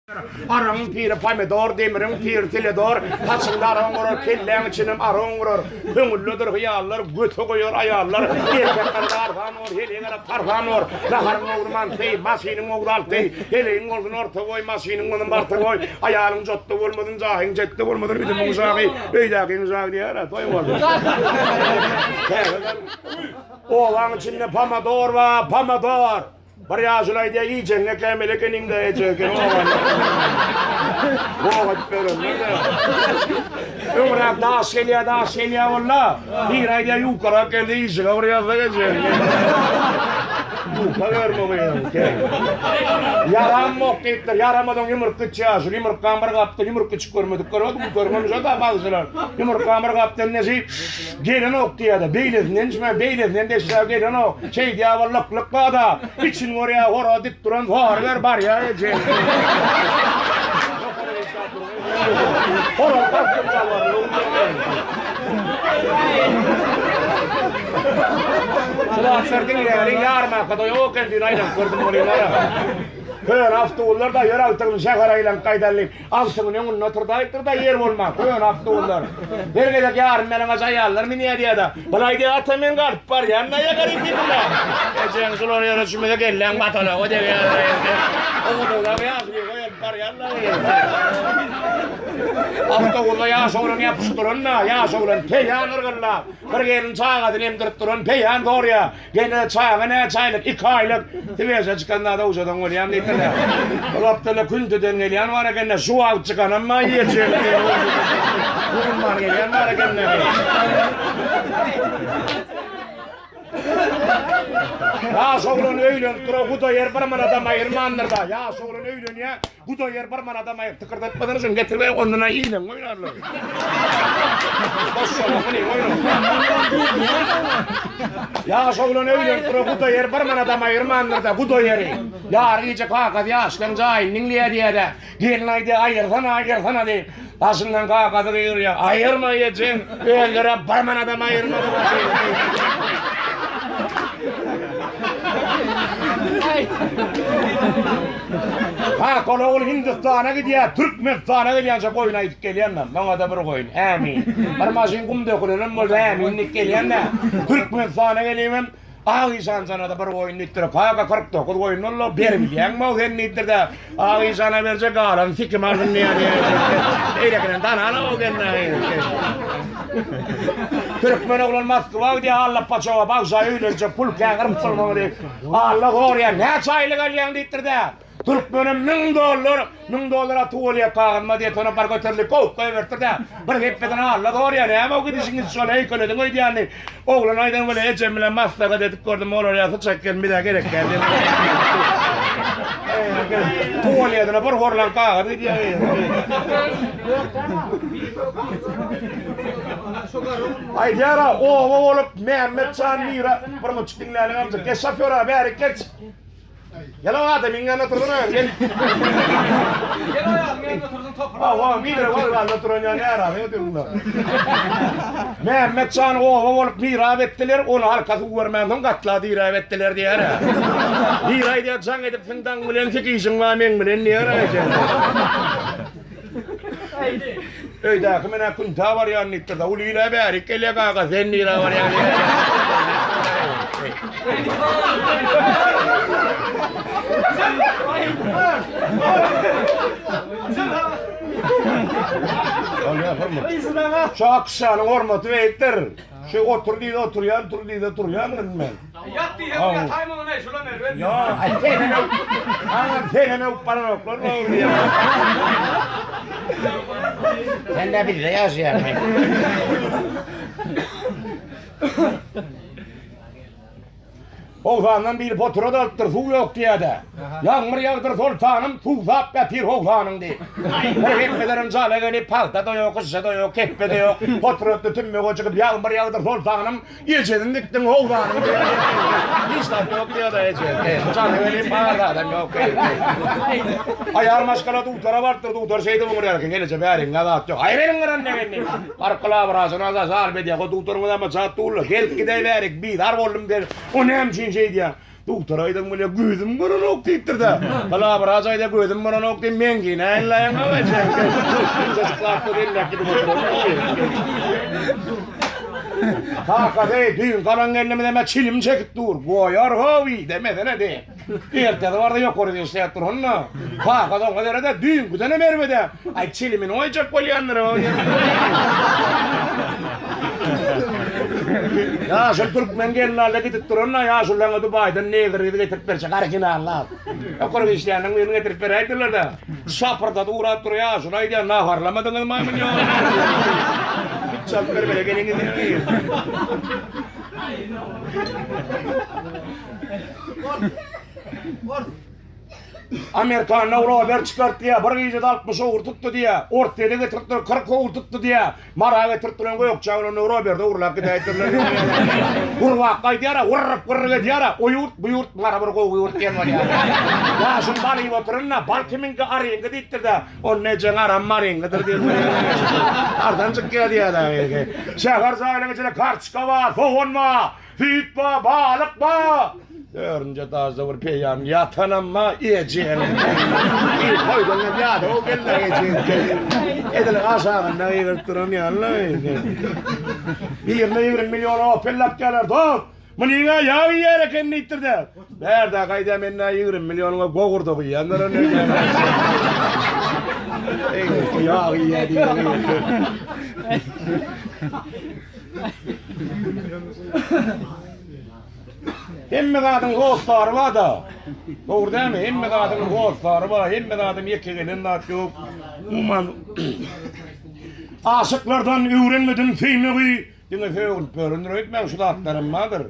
Aragyň piri pomidor, demiriň piri teledor, Saçyňda aragyň bolar, kelläň içinem aragyň urar. Köňüldedir hyýallar, göte goýar aýallar, Erkek garada arzan bor, heleý garada tarzan bor. Naharyň ogry manty, maşynyň ogry alty, Heleýiň bolsun orta boý, maşynyň bolsun barta boý. Aýalyň jotda bolmasyn, jaýyň jetde bolmasyn, üzümiň jagy, öýdäkiň jagy diýer-ä, toý bolsun. Obaň içinde pomidor bar, pomidor! Bir ýaşuly aýdýar, iýjegiňe kämil ekeniň-dä eje eken obany. Bok edip berenler-dä. Öňräk daş gelýär, daş gelýär walla. Biri aýdýar, ýukarak geldi, işige bir ýazsak eje. Ýuka berme bu ýerde. Ýaram bok diýipdir, ýaramadyň ýumurtga iç ýaşuly, ýumurtgaň bir gapdan ýumurtga içip görmedik görmedik, gutarmalyja-da bagşylar. Ýumurtgaň bir gapdan nesi Gelenok diýýär-de, beýlesinden içmän, beýlesinden deşýär, gelenok. Şeýdýär, bir lyklyk bar-da, için görýär, hora dik duran sary ber barýar eje. Hora kalkym Şular diňläli ýarmarkada ýok eken düýn aýlanyp gördüm bolýar. Köne awtobuslar-da ýör agtygyny şähere aýlanyp gaýdaly. Agtygyny öňünde oturdaýypdyr-da ýer bolman, köne awtobuslar. Her gezek ýarym ýalaňaç aýallar münýär diýýär-de. Bulaý diýýär, ata men galyp barýan-da ýa garyp diýipdir-de. Ejeň şular ýere çümese kelläň batalaga degýär. Owadanrak ýaşuly goýup barýan-da. Awtobusda ýaş oglan ýapyşyp duran-da, ýaş oglan peýan yrgyllap, bir gelin çagasyny emdirip duran peýan zorýar. Gene çaga näçe aýlyk, iki aýlyk, Sibeşe çykanda-da ujadan bolýan diýipdirler. Ol Abdylla küntüden gelýän bar eken-de, şu wagt çykanam bar ýeljek. Urunman gelýän bar eken-de. Ýaş oglan öýlenip duran Hudaýar bir manadam aýyrmandyr-da. Ýaş oglan öýlenýär, Hudaýar bir manadam aýyr tykyrdatmadan şuny getirip ondan-a iýlen goýnarlar. Ýaş oglan öýlenip duran Hudaýar bir manadam aýyrmandyr-da, Hudaýary. Ýary gije kakasy ýaşlaň jaýyny diňleýär diýýär-de, gelin aýdýar, aýyrsana, aýyrsana diýip. Daşyndan kakasy gygyrýar, aýyrma ejeň, özleri bir manadam aýyrmady. Kakaly ogul Hindistana gidýär, Türkmenistana gelýänçä goýun aýdyp gelýän-de, maňa-da bir goýun, ämin. Bir maşyn gum dökülenem bolsa ämin diýip gelýän-de, Türkmenistana gelibem, Ak işan jana-da bir goýun diýipdir. Kaka 49 goýun boldy, beribilýäňmi-ow sen diýipdir-de, Ak işana berjek galany sikim alsyn diýýär. Beýlekinem tananok eken-dä. Türkmen oglan Moskwa gidýär, Alla paçowa bagşa öýlenjek, pul kän gyryp bolmaly diýip. Alla gorýär, näçe aýlyk alýaň diýipdir-de. Türkmene 1000 dollar, 1000 dollar aty bolýar kagyzma diýip, ony bar göterilip kowup goýberipdir-de. Bir hepdeden Alla gorýär, näme o gidişiň şol heýkelediň öýdýän diýip. Oglan aýdan bile ejem bilen maslahat edip gördüm, olar ýa syçak gelin bize gerek däl diýip. Tuwalýadyna bir horlan kagyz gidýär. Aýdýar-a, oba bolup Mämmet jan nira, bir muçuk diňläliň amca. Geç şofýor aga, bärik geç. Gel o adamyň ýanyna otursana, gel. Gel o aýalyň ýanynda otursun toprak. Hawa, mire wagzalda oturan ýa närazy oturdylar. Mämmet jany oba bolup mirap etdiler, ony halka suw bermänsoň gatla diräp etdiler diýer-ä. Biri aýdýar, jaň edipsiň daň bilen, sikişiň bar meň bilen diýer-ä ejem. Öýdäki menä küntä barýan diýipdir-de, uly ile bärik gelýär kaka, sen nirä barýaň diýýär. Şu Akşanyň hormaty beýikdir. Şu otur diýse oturýan, tur diýse turýan men. Ýat diýseň ýataýmaly ne, şulam erbet. Ýok, aý senem öwüp, aňam senem öwüp baranoklar dogry diýýän. Sen-de bizde ýaşaýarsyň. Howsandan biri potura dalypdyr, suw ýok diýýär-de. Ýagmyr ýagdyr soltanym, suwsap ýatyr howsanyň diýip. Bir hepdelerem jala gelip, pagta-da ýok, gyşa-da ýok, kepbe-de ýok. Poturatdy tümmege çykyp, ýagmyr ýagdyr soltanym, Ejesini dikdiň howzanyň diýýär. Hiç zat ýok diýýär eje. Jany welin bar zadam ýok. Aýal maşgala dugtara barypdyr, dugtar şeýdip oňurýar eken, geleje bäriňde zat ýok. Aý beriň gyran degeni. Baryp gylabrasyna da zarp edýär. O dugtaryňyz ama çat dullar. Gelip gideý bärik, bizar boldum diýer. O näme üçin şeýdýär? Dugtor aýdan bolýa gözüm görenok diýipdir-de. Halabraç aýdýa gözüm görenok diýip men ginäýinläýiň aw ejeň. Çyklap elläp gidip oturan. Kakasy düýn galan gelnimizem çilim çekip dur. Goýar how demesene diýip. Ertesi barda ýokary geçýär duranda. Kakasy oňa serede düýnküdenem erbede. Aý çilimini goýjak bolýandyr. Ýaşuly türkmen gelin alda gidip duranda ýaşulylaryňa Dubaýdan negr gyzy getirip berjek originallar. Ýokary işleýäniň birini getirip beräýdiler-de. Şapyrdadyp ugrap dur ýaşuly aýdýar naharlamadyňyzmy muny ýa? Çalyp bermeli geliňiz diýip. Amerikanda Robert çykart diýýär, bir gijede 60 ogry tutdy diýýär. Ortaýda getiripdir, 40 ogry tutdy diýýär. Mara getirip duran gökje bilen Roberti ogurlap gidäýipdirler. Gurbakga aýdýar-a, wyrryk-wyrryk edýär-a, o ýurt, bu ýurt Mara bir gowy ýurt diýen bolýar. Ýaşuly bal iýip oturanda, bal kimiňki, aryňky diýipdir-de, onda ejeň aram maryňkydyr diýen bolýar. Ardan çykýar diýýär-ä. Şäher jaýlaryň içinde karçka bar, sogan bar. Süýt ba, balyk ba. Dördünji etažda bir peýan ýatanam ba, ejeni. Toýdan gelip ýadaw geldi ejeni. Edil aşagynda gygyryp duran ýaly. Birine 20 million Opel lakýarlar, dost. Munyňa ýag iýer eken diýipdir-de. Bärde gaýda men-ä 20 millionyňa gowurdak iýendir. Eý, ýag iýýär diýip. Hemme zadyň hossary bar-da. Dogry dälmi? Hemme zadyň hossary bar, hemme zadyň ýeke gelen zat ýok. Umuman aşyklardan öwrenmedim söýmegi, diňe sögünip öwrendir öýtmäň, şu zatlaram bardyr.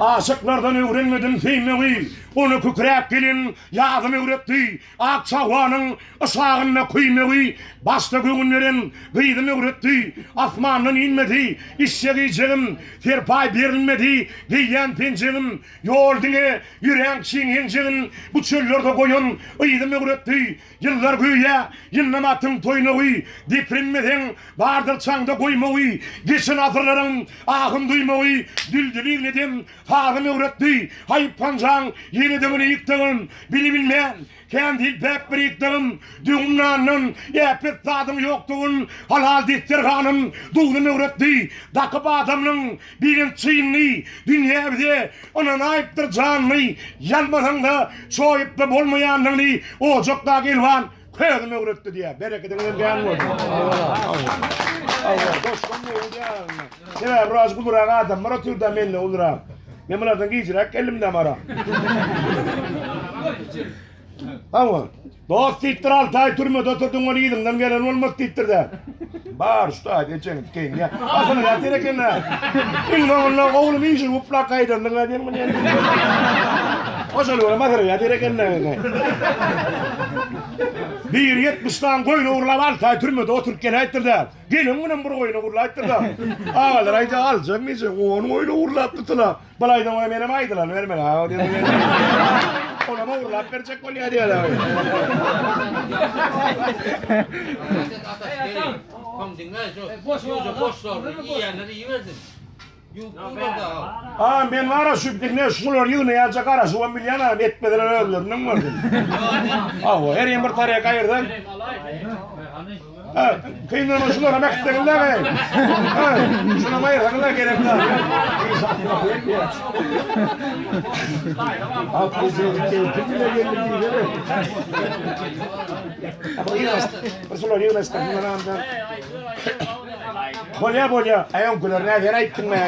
Aşyklardan öwrenmedim söýmegi, ony kükräp gelen ýazym öwretdi. Ak çawanyň yşagynda köýmegi başda göwün beren gyzym öwretdi. Asmandan inmedi içjek-iýjegim, serpaý berilmedi geýýän penjegim. Ýol diňe ýöräň çiň eňjegin bu çöllerde goýan yzym öwretdi. Ýyllar göýä ýyndam atyň toýnagy, deprenmeseň bardyr çaňda goýmagy, geçen asyrlaryň ahyn duýmagy, düldül igleden Sazym öwretdi, haýyp panjaň ýenedigini ýykdygym, Bilibilmän, kän silpäp bir ýykdygym, Döwüm nandan äpet zadyň ýokdugyn, Halal desterhanym, duzum öwretdi, Dakyp adamlyň belent çynyny, Dünýä bize ynanaýypdyr janyny, Ýalmasaň-da, çoýup-da bolmaýandygyny, Ojakdaky elwan Közüm öwretdi diýýär. Berekediňizem kän bolsun. Sebäbi biraz ulurak adam bar otyrda menden ulurak. Men bulardan gijiräk geldim-de mara. Hawa. Dost diýipdir, 6 aý türmede oturdyň, ol yzyňdan gelen bolmaz diýipdir-de. Bar şu taýda ejeňi tikeýin diýýär. Asyl ýatyr eken-dä. Iň soňunda oglum işi guplap gaýdandyň-a diýen muny. Oşol görem asyl ýatyr eken-dä. Biri 70 sany goýun ogurlap 6 aý türmede oturyp geläýipdir-de. Gelen günem bir goýun ogurlaýypdyr-da. Agalar aýdýar, aljak diýjek, on goýun ogurlap tutula. Bul aýdan goýa menem aýdylany bermeli aga diýdi. Onam ogurlap berjek bolýar diýýär. A men bara şu diňe şular ýygnaýança garaşybam bilýän adam etmeseler özlerinden görsün. Hawa, her ýyl bir tarek aýyrsaň. Ha, kynlama şulara mäkdeginler ey. Ha, şuna maýyrsaňlar gerek zat. Bir şular ýygnaşdyr. Bolýa bolýa. Aý öňküler näzir aýtdyň mä.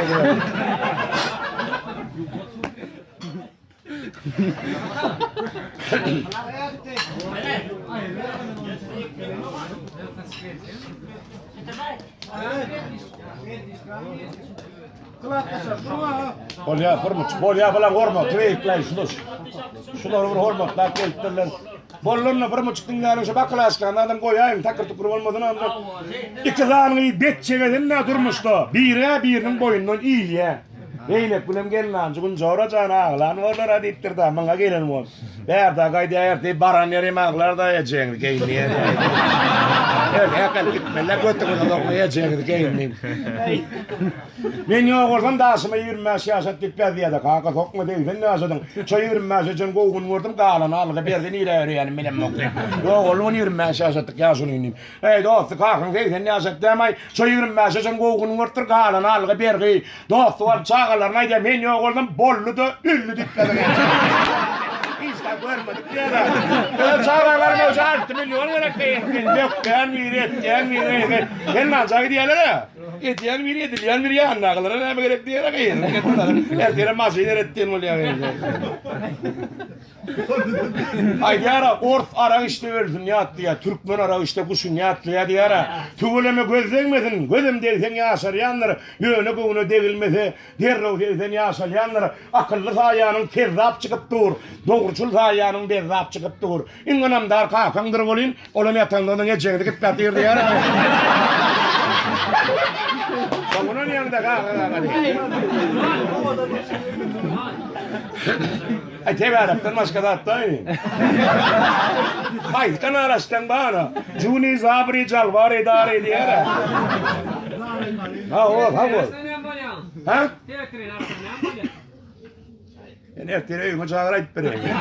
Bolýa hormat. Bolýa bilen hormat. Beýikler şular. Şular bir hormatlap gelipdirler. Bollanda bir muçuk diňläliň şu bakylaşkany adam goýaýyň takyr tukur bolmasyn amca. Iki sanyňy bet çegesin-dä durmuşda. Biri-ä biriniň boýundan iýilýä. Beýlek bilen gelnanjy gün jora jan aglan bolar-a diýipdir-dä, muňa gelen bol. Bärde gaýdýar ertir baran ýerim aglar-da ejeňi geýinýär. Ýa gitmeli götüňize sokma ejeňizi geýin. Men ýok bolsam daşyma 25 ýaşat diýip ýazýada. Kaka sokma 80 ýaşadyň. Şo 25 üçin gowy gün gördüm, galany algy berdi nirä ýörýänim bilemok diýip. Ýok boldy 25 ýaşatdyk ýaşulyny diýip. Eý dosty kakaň 80 ýaşat dämaý, şo 25 üçin gowy gün görüpdir, galany algy bergi. Dosty bolup çagalaryna aýdýar, men ýok bolsam boldy-da öldi diýip ýazan. Hiç zat görmedik diýýär. Öz çagalaryna şu 6 million gerek diýýär. Dökýän biri, etýän biri. Sen naça gidýärler-ä? Edýän biri, edilýän biri ýanyndakylara näme gerek diýýär gyz. Ertire maşyn eretdiýen bolýar. Aýdýar-a, ors arak içse ölsün ýatlaýar, türkmen arak içse guşuny ýatlaýar diýýär-ä. Tüweleme göz degmesin, gözem degseň ýaşarýandyr, ýöne göwne degilmese, derrew 80 ýaşalýandyr. Akylly saýýanyň kezzap çykyp dur, dogruçyl saýýanyň bezzap çykyp dur. Iň ynamdar kakaňdyr welin, olam ýatanda onuň ejeňi dikip ýatyr diýýär. Soňundan ýaňda kaka kaka diýýär. Aý tebärekden başga zat daýy. Haýsy araçdan bana? Juni zabri jalbary dary diýär. Ha o ha o. Ha? Men ertir öýüňe çagyr aýdyp bereýin.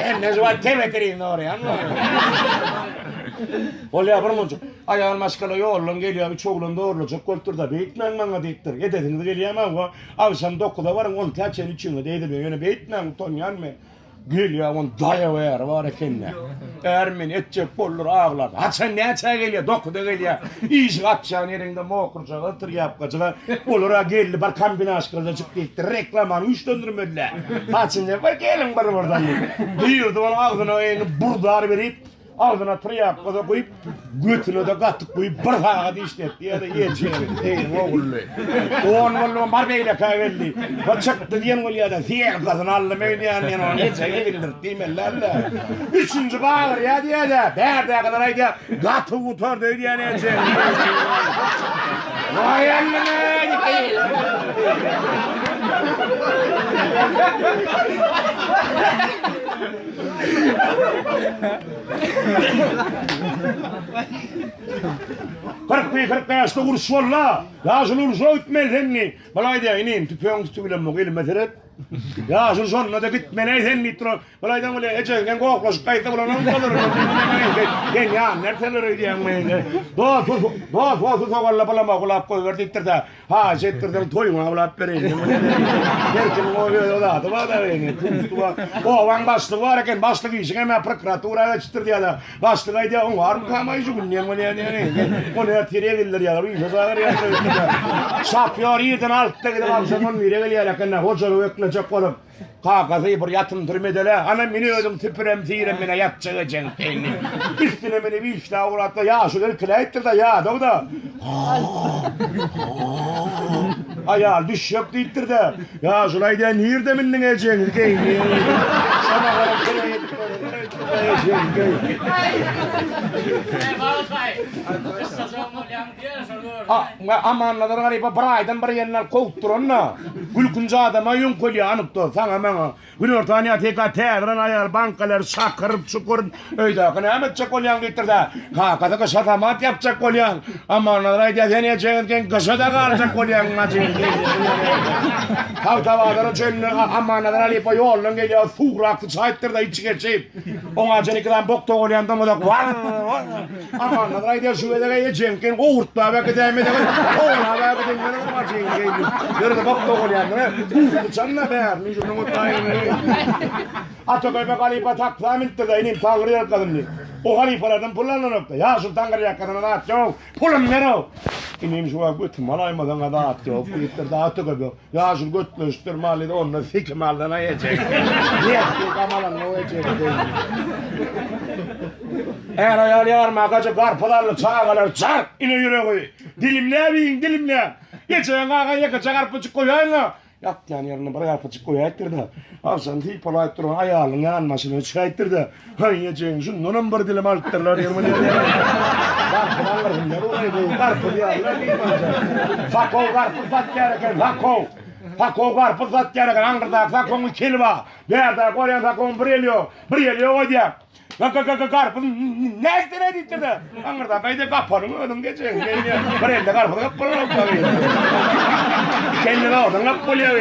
Enne şu wagt tebetirinde orýan. Bolýar bir munça. Aýal maşgala ýoldan gelýär, üç oglan dogrulajak bolupdyr-da, beýtmäň maňa diýipdir. Edesiňiz gelýärmi? Hawa. Agşam dokuza baryň, on ikä çenli üçüňize edilmeýär. Ýöne beýtmäň, utanýan men. Gelýär, onuň daýaw äri bar eken-dä. Ärim meni etjek boldur, aglap. Haçan näçä gelýär? Dokuza gelýär. Işik açýan ýeriňde mokurjaga, trýapkajyga. Olar-a geldi, bir kombinaşkalyjyk diýipdir. Reklamany güýçlendirmeli-dä. Haçan bir geliň bir birden diýip. Girdi, onuň agzyna eňip burdar berip, Agzyna trýapka-da guýup, götüne-de gatyk guýup, bir sagat işletdi ýa-da ýeçeri, eýiň ogully. On boldugam bar beýlekä geldi. Bir çykdy diýen bolýa-da, syýelkasyny aldym öýdýän diýen, ony eje egildirip diýmeli-dä. Üçünji bagyrýa diýýä-de, bärdäkiler aýdýa, gaty gutardy öýdýän eje. Waý allym-eý! 41 45-de uruş boldy. Ýaşuly uruşa gitmeli sen diý. Bulaý diýýär, inim, tüpeňiň tüti bilen bok, elime seret. Ýaşuly şonda-da gitmeli sen diýip duran. Bulaýdan bolýar, ejeň sen goklaşyp gaýtsa bolanam bolar. Sen ýan närsel öýdýäň meni. Dos, dos, dos, sogalla bulama gulap goýber diýipdir-de. Haýyş etdirseň toýuňy awlap bereýin. Her kimiň o öz zady bar da ýene. Tusty bar. Obaň başlygy bar eken, başlyk işiň hem prokuratura geçipdir diýýärler. Başlyk aýdýar, oň barmykam aý şu gün diýen bolýar diýen. Ony ertir egildirýärler, işe çagyrýarlar. Şofýor irden altyda gidip agşam on bire gelýär eken, hojalygy eklejek bolup. Kakasy bir ýatym türmedele, ana meni özüň süpürem sirem menä ýatjak ejeň seni. Üstüne meni wişdä ugratda ýaşuly irkiläýipdir-de ýadaw-da. Aýal düşjek diýipdir-de. Ýaşuly aýdýar nirde mindiň ejeňi geýni. Şo mahalam ejeňi geý. Amannazar garyba bir aýdan bir ýerinden kowup duran-da, gülkünç adama ýöňkelýär anykda, saňa maňa. Günortan ýatyka täzirän aýal bankalary şakyryp çukur, öýdäki näme etjek bolýaň diýipdir-de, kakasy gyşa samat ýapjak bolýaň. Amannazar aýdýar, sen ejeňiz gen gyşa-da galjak bolýaň majyň. Tagtabazara çenli Amannazar halypa ýoldan gelýär, suwrak syçaýypdyr-da içi geçip. Oňa çenli iki sany bok togalaýan doňuzak war war. Amannazar aýdýar şu gezek ejeňken gowurtma äkidäýmesek oglap äkidilmeli bir bajyň geýdi. Ýerde bok togalaýandyr. Uçan-da bärini şunuň otaýyny. Ataköpek halypa taksa münüpdir-de, inim Taňry ýalkasyn diýip. O halypalardan pul alnanok-da. Ýaşuly Taňry ýalkasyna zat ýok. Pulum ber-ow. Inim şu wagt götümi alaýmasaň-a zat ýok diýipdir-de Ataköpek. Ýaşuly götleşipdir malyny onda sikim aldan aý ejek. Ýetdi gamalanda o ejek. Är aýal ýarmakaça garpyz aldy çagalar çark ine ýüregi. Dilimläp iýiň dilimläp. Ejeň aga ýekeje garpyjyk goýaýyň-a. Ýatýan ýerinde bir garpyjyk goýaýypdyr-da. Agşam sypalaýyp duran aýalynyň ýanbaşyna çykaýypdyr-da. Haý ejeň şundanam bir dilim alypdyrlar ýerine. Garpyz alyrsynlar olaý bu garpyz ýalylar diýip. Sakow garpyz satýar eken sakow. Sakow garpyz satýar eken aňyrdaky sakowyň iki eli bar. Bärdäki barýan sakowyň bir eli ýok. Bir eli ýok aýdýar. Garpyz näsene diýipdir-de. Aňyrda gaýda gapanyň özüň geçeň. Bir elde garpyz gap bolanok. Kendini oradan gap bolýar.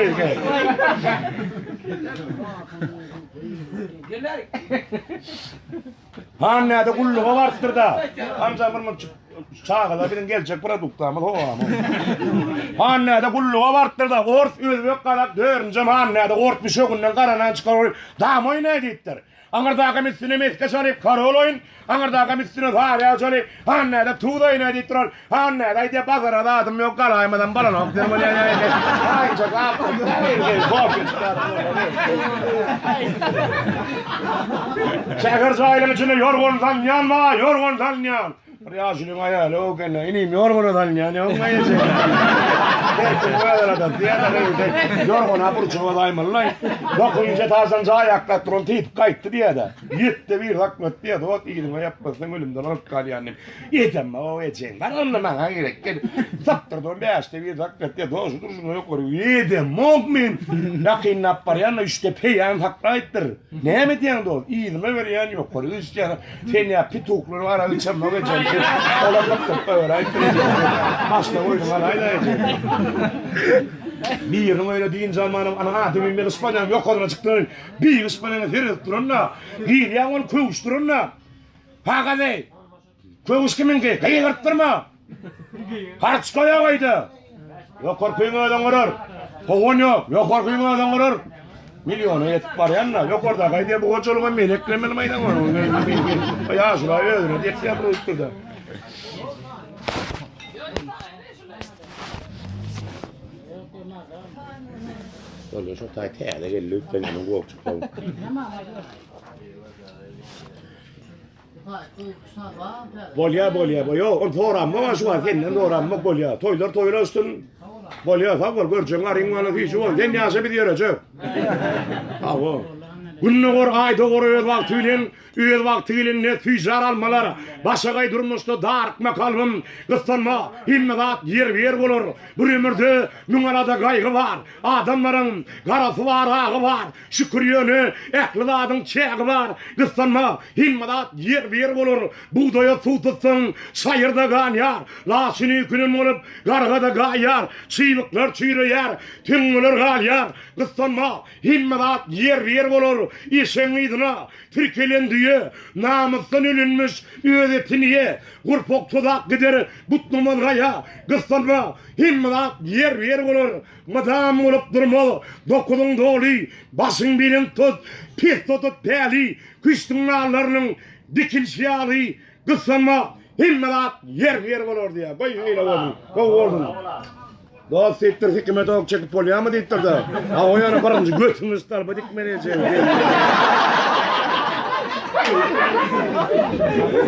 Han näde gulluga barypdyr-da. Amca bir munçuk çagalar biziň geljek produktamyz howamy. Han näde gulluga barypdyr-da. Ors, özbek, gazak dördünjem han näde ors düşeginden gara nan çykaryp, Damoý näde diýipdir. Aňyrdakam üstüne mesge çalyp, korol oýun, aňyrdakam üstüne sary ýag çalyp, han näde tuz oýna diýip duran, han näde aýdýar, bazara zadym ýok, galaýmasam bolanok diýen bolýar. Şäher jaýlaryň içinde ýorgan salynýan bar, ýorgan salynýan. Bir ýaşulyň aýaly o gene, inim ýorgana salynýan ýokmy eje? Her kim öz aladasy diýýär-de, öýde ýorgana burçuga gaýmalylaý. Dokuzynjy etaždan jaý aklap duran typyp gaýtdy diýýär-de. Ýetde bir saklady diýýär, dost yzyňa ýapmasaň ölümden alyp galýan diýip. Ejem, o ejeň bar, onda maňa gerek gel. Sapdyrdy ony bäşde bir saklady diýýär, dost şu durşuňa ýokary. Edemok men. Ýakynlap barýan-da üçde peýan saklaýypdyr. Näme edýäň dost? Yzyma berýän ýokary düşýän. Sen ýa pituklary arak içemok ejem. Olar gypdyryp goýberäýipdir ejem. Başda goýduň alaýda ejem. Biriniň öýüne dynç almanam ana adamym men Ispaniýanyň ýokaryna çykdym. Beýik Ispaniýana seredip duran-da, girýän ol köwüş duran-da. Kakazeý. Köwüş kimiňki? Gygyryp durma. Harç goýa goýda. Ýokarkyň özüň görer. Howan ýok. Ýokarkyň özüň görer. Milliona ýetip barýan-da. Ýokarda gaýdýar bu hojalyga men eklemeli maýdan bar. Ýaşula özüne diýip goýupdyr-da. Bolýa şo taý täze geldi öýtgeniň gowçuk. Bolýa bolýa ýok ony soramok a şu wagt senden soramok bolýa toýlar toýlaşsyn bolýa sag bol görjegiň aryň bala süýji bol sen ýaşa biz ýörejek sag bol Gün dogar aý dogar öz wagty bilen öz wagty gelende süýjär almalar başagaý durmuşda darykma kalbym gyssanma hemme zat ýerbe-ýer bolar bir ömürde müň alada gaýgy bar adamlaryň garasy bar agy bar Şükür ýöne ähli zadyň çägi bar. Gyssanma, hemme zat ýerbe-ýer bolar. Bugdaýa suw tutsaň, çaýyr-da ganýar. Laçyn öýkünen bolup, garga-da gaýýar. Çybyklar çüýreýär, töňňeler galýar. Gyssanma, hemme zat ýerbe-ýer bolar. Eşegiň yzyna tirkelen düýe, namysdan ölenmiş, öz etini ýe. Gurpak tozap gider, butnamaz gaýa. Gyssanma, hemme zat ýerbe-ýer bolar. Mydam bolup durmaz dokuzyň doly, Başyň belent tut, pesde tut päli, Küştüň nallarynyň dikilişi ýaly, Gyssanma, hemme zat ýerbe-ýer bolar diýýär. Goý şeýle bolsun, gowy bolsun. Dost diýipdir, sikime tok çekip bolýarmy diýipdir-de. A o ýöne birinji götüňi stolba dikmeli ejeň.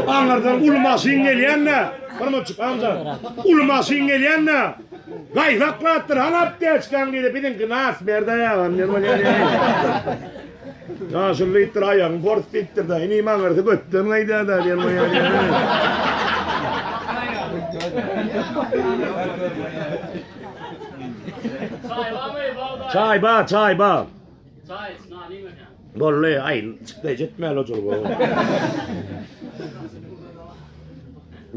Aňyrdan uly maşyn gelýän-de, bir munçuk amca, uly maşyn gelýän-de, Gaý saklapdyr, hany apteçkaň diýdi, biziňki nas berdi aýagam diýen bolýar. Ýaşuly diýipdir, aýagyň pors diýipdir-de, inim aňyrsy götden gaýdýar-da diýen bolýar. Çaý bar, çaý bar. Çaý içsin alyň öýe. Boldy, aý, çykdaýjy etmäli ojalyga.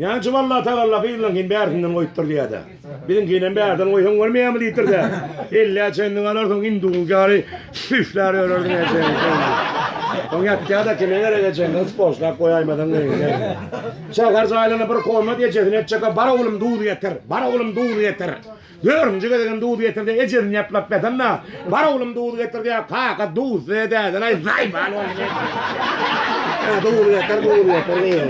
Näçe walla tagalla gyzlaňkyny bärsinden goýupdyr diýýär-de. Biziňkinem bärden goýsaň bolmaýarmy diýipdir-de. Ellä çenli galarsyň, indugyň ýaly süflär ölersiň ejeň. Soň ýatýar-da kime gerek ejeňden sportlap goýaýmasaň diýýär. Şäher jaýlaryna bir komnat ejesine etjek, bar oglum duz getir, bar oglum duz getir. Dördünji gezegem duz getir diýip ejesini ýaplap ýatanda, bar oglum duz getir diýýär, kaka duz dädeden aý zaýbal boldy. Duz getir, duz getir diýýär.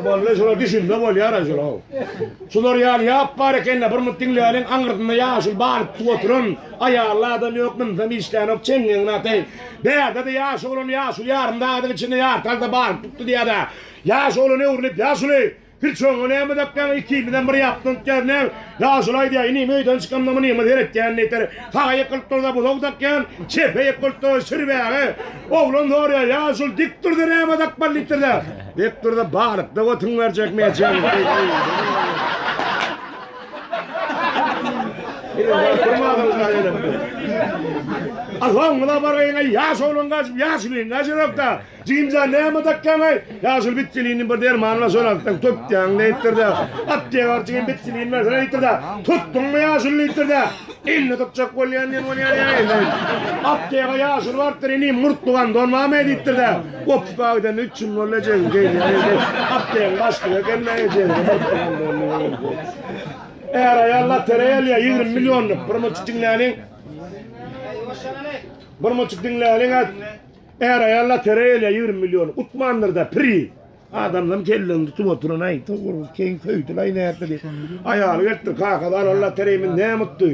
Boldy, şular düşünme bolýar şular. Şular ýaly ýap bar ekende bir mut diňläliň aňyrsynda ýaşuly balyk tutup oturan aýally adam ýok, münse işlänok, çeňňegini ataý. Bärde-de ýaş oglan ýaşuly ýarym sagadyň içinde ýarty alda balyk tutdy diýýär-de. Ýaş oglan öwrülip, Ýaşuly, Pirçoňa näme dakýaň, ikimizem bir ýapdan tutýas, näme? Ýaşuly aýdýar, Inim, öýden çykamda munyňa seretýän diýipdir. Saga ýykylyp dursa buzag dakýan, çepe ýykylyp dursa şirbäge. Oglan soraýar, Ýaşuly, dik dursa näme dakmaly diýipdir-de. Dik dursa balykda götüň berjek mejeň. A soňuna baraýyň-aý, ýaş oglan gaçyp, ýaşulyň gaçanok-da. Jigimjan näme dakýaň-aý? Ýaşuly bitsilini bir derman bar, şony alsaň tutýaň diýipdir-de. Apteka baryp jigim bitsilini bersene diýipdir-de. Tutduňmy ýaşuly diýipdir-de. Indi tutjak bolýan diýen bolýar ýa. Apteka ýaşuly barypdyr, inim murtly gandon barmy diýipdir-de. Gopga gidende üç ýyl boldy ejegim gelýär. Aptegiň başlygy eken-de ejegim murtly gandon. Är-aýal lotereýa alýar 20 millionlyk. Bir munçuk diňläliň. Bir munçuk diňläliň. Är-aýal lotereýa alýar 20 millionlyk. Utmandyr-da, pri. Adamlaryň kellesini tutup oturan aý, dogry, keň söýdülaý nätdi diýip. Aýaly gelipdir, kakasy alan lotereýamy näme utdy?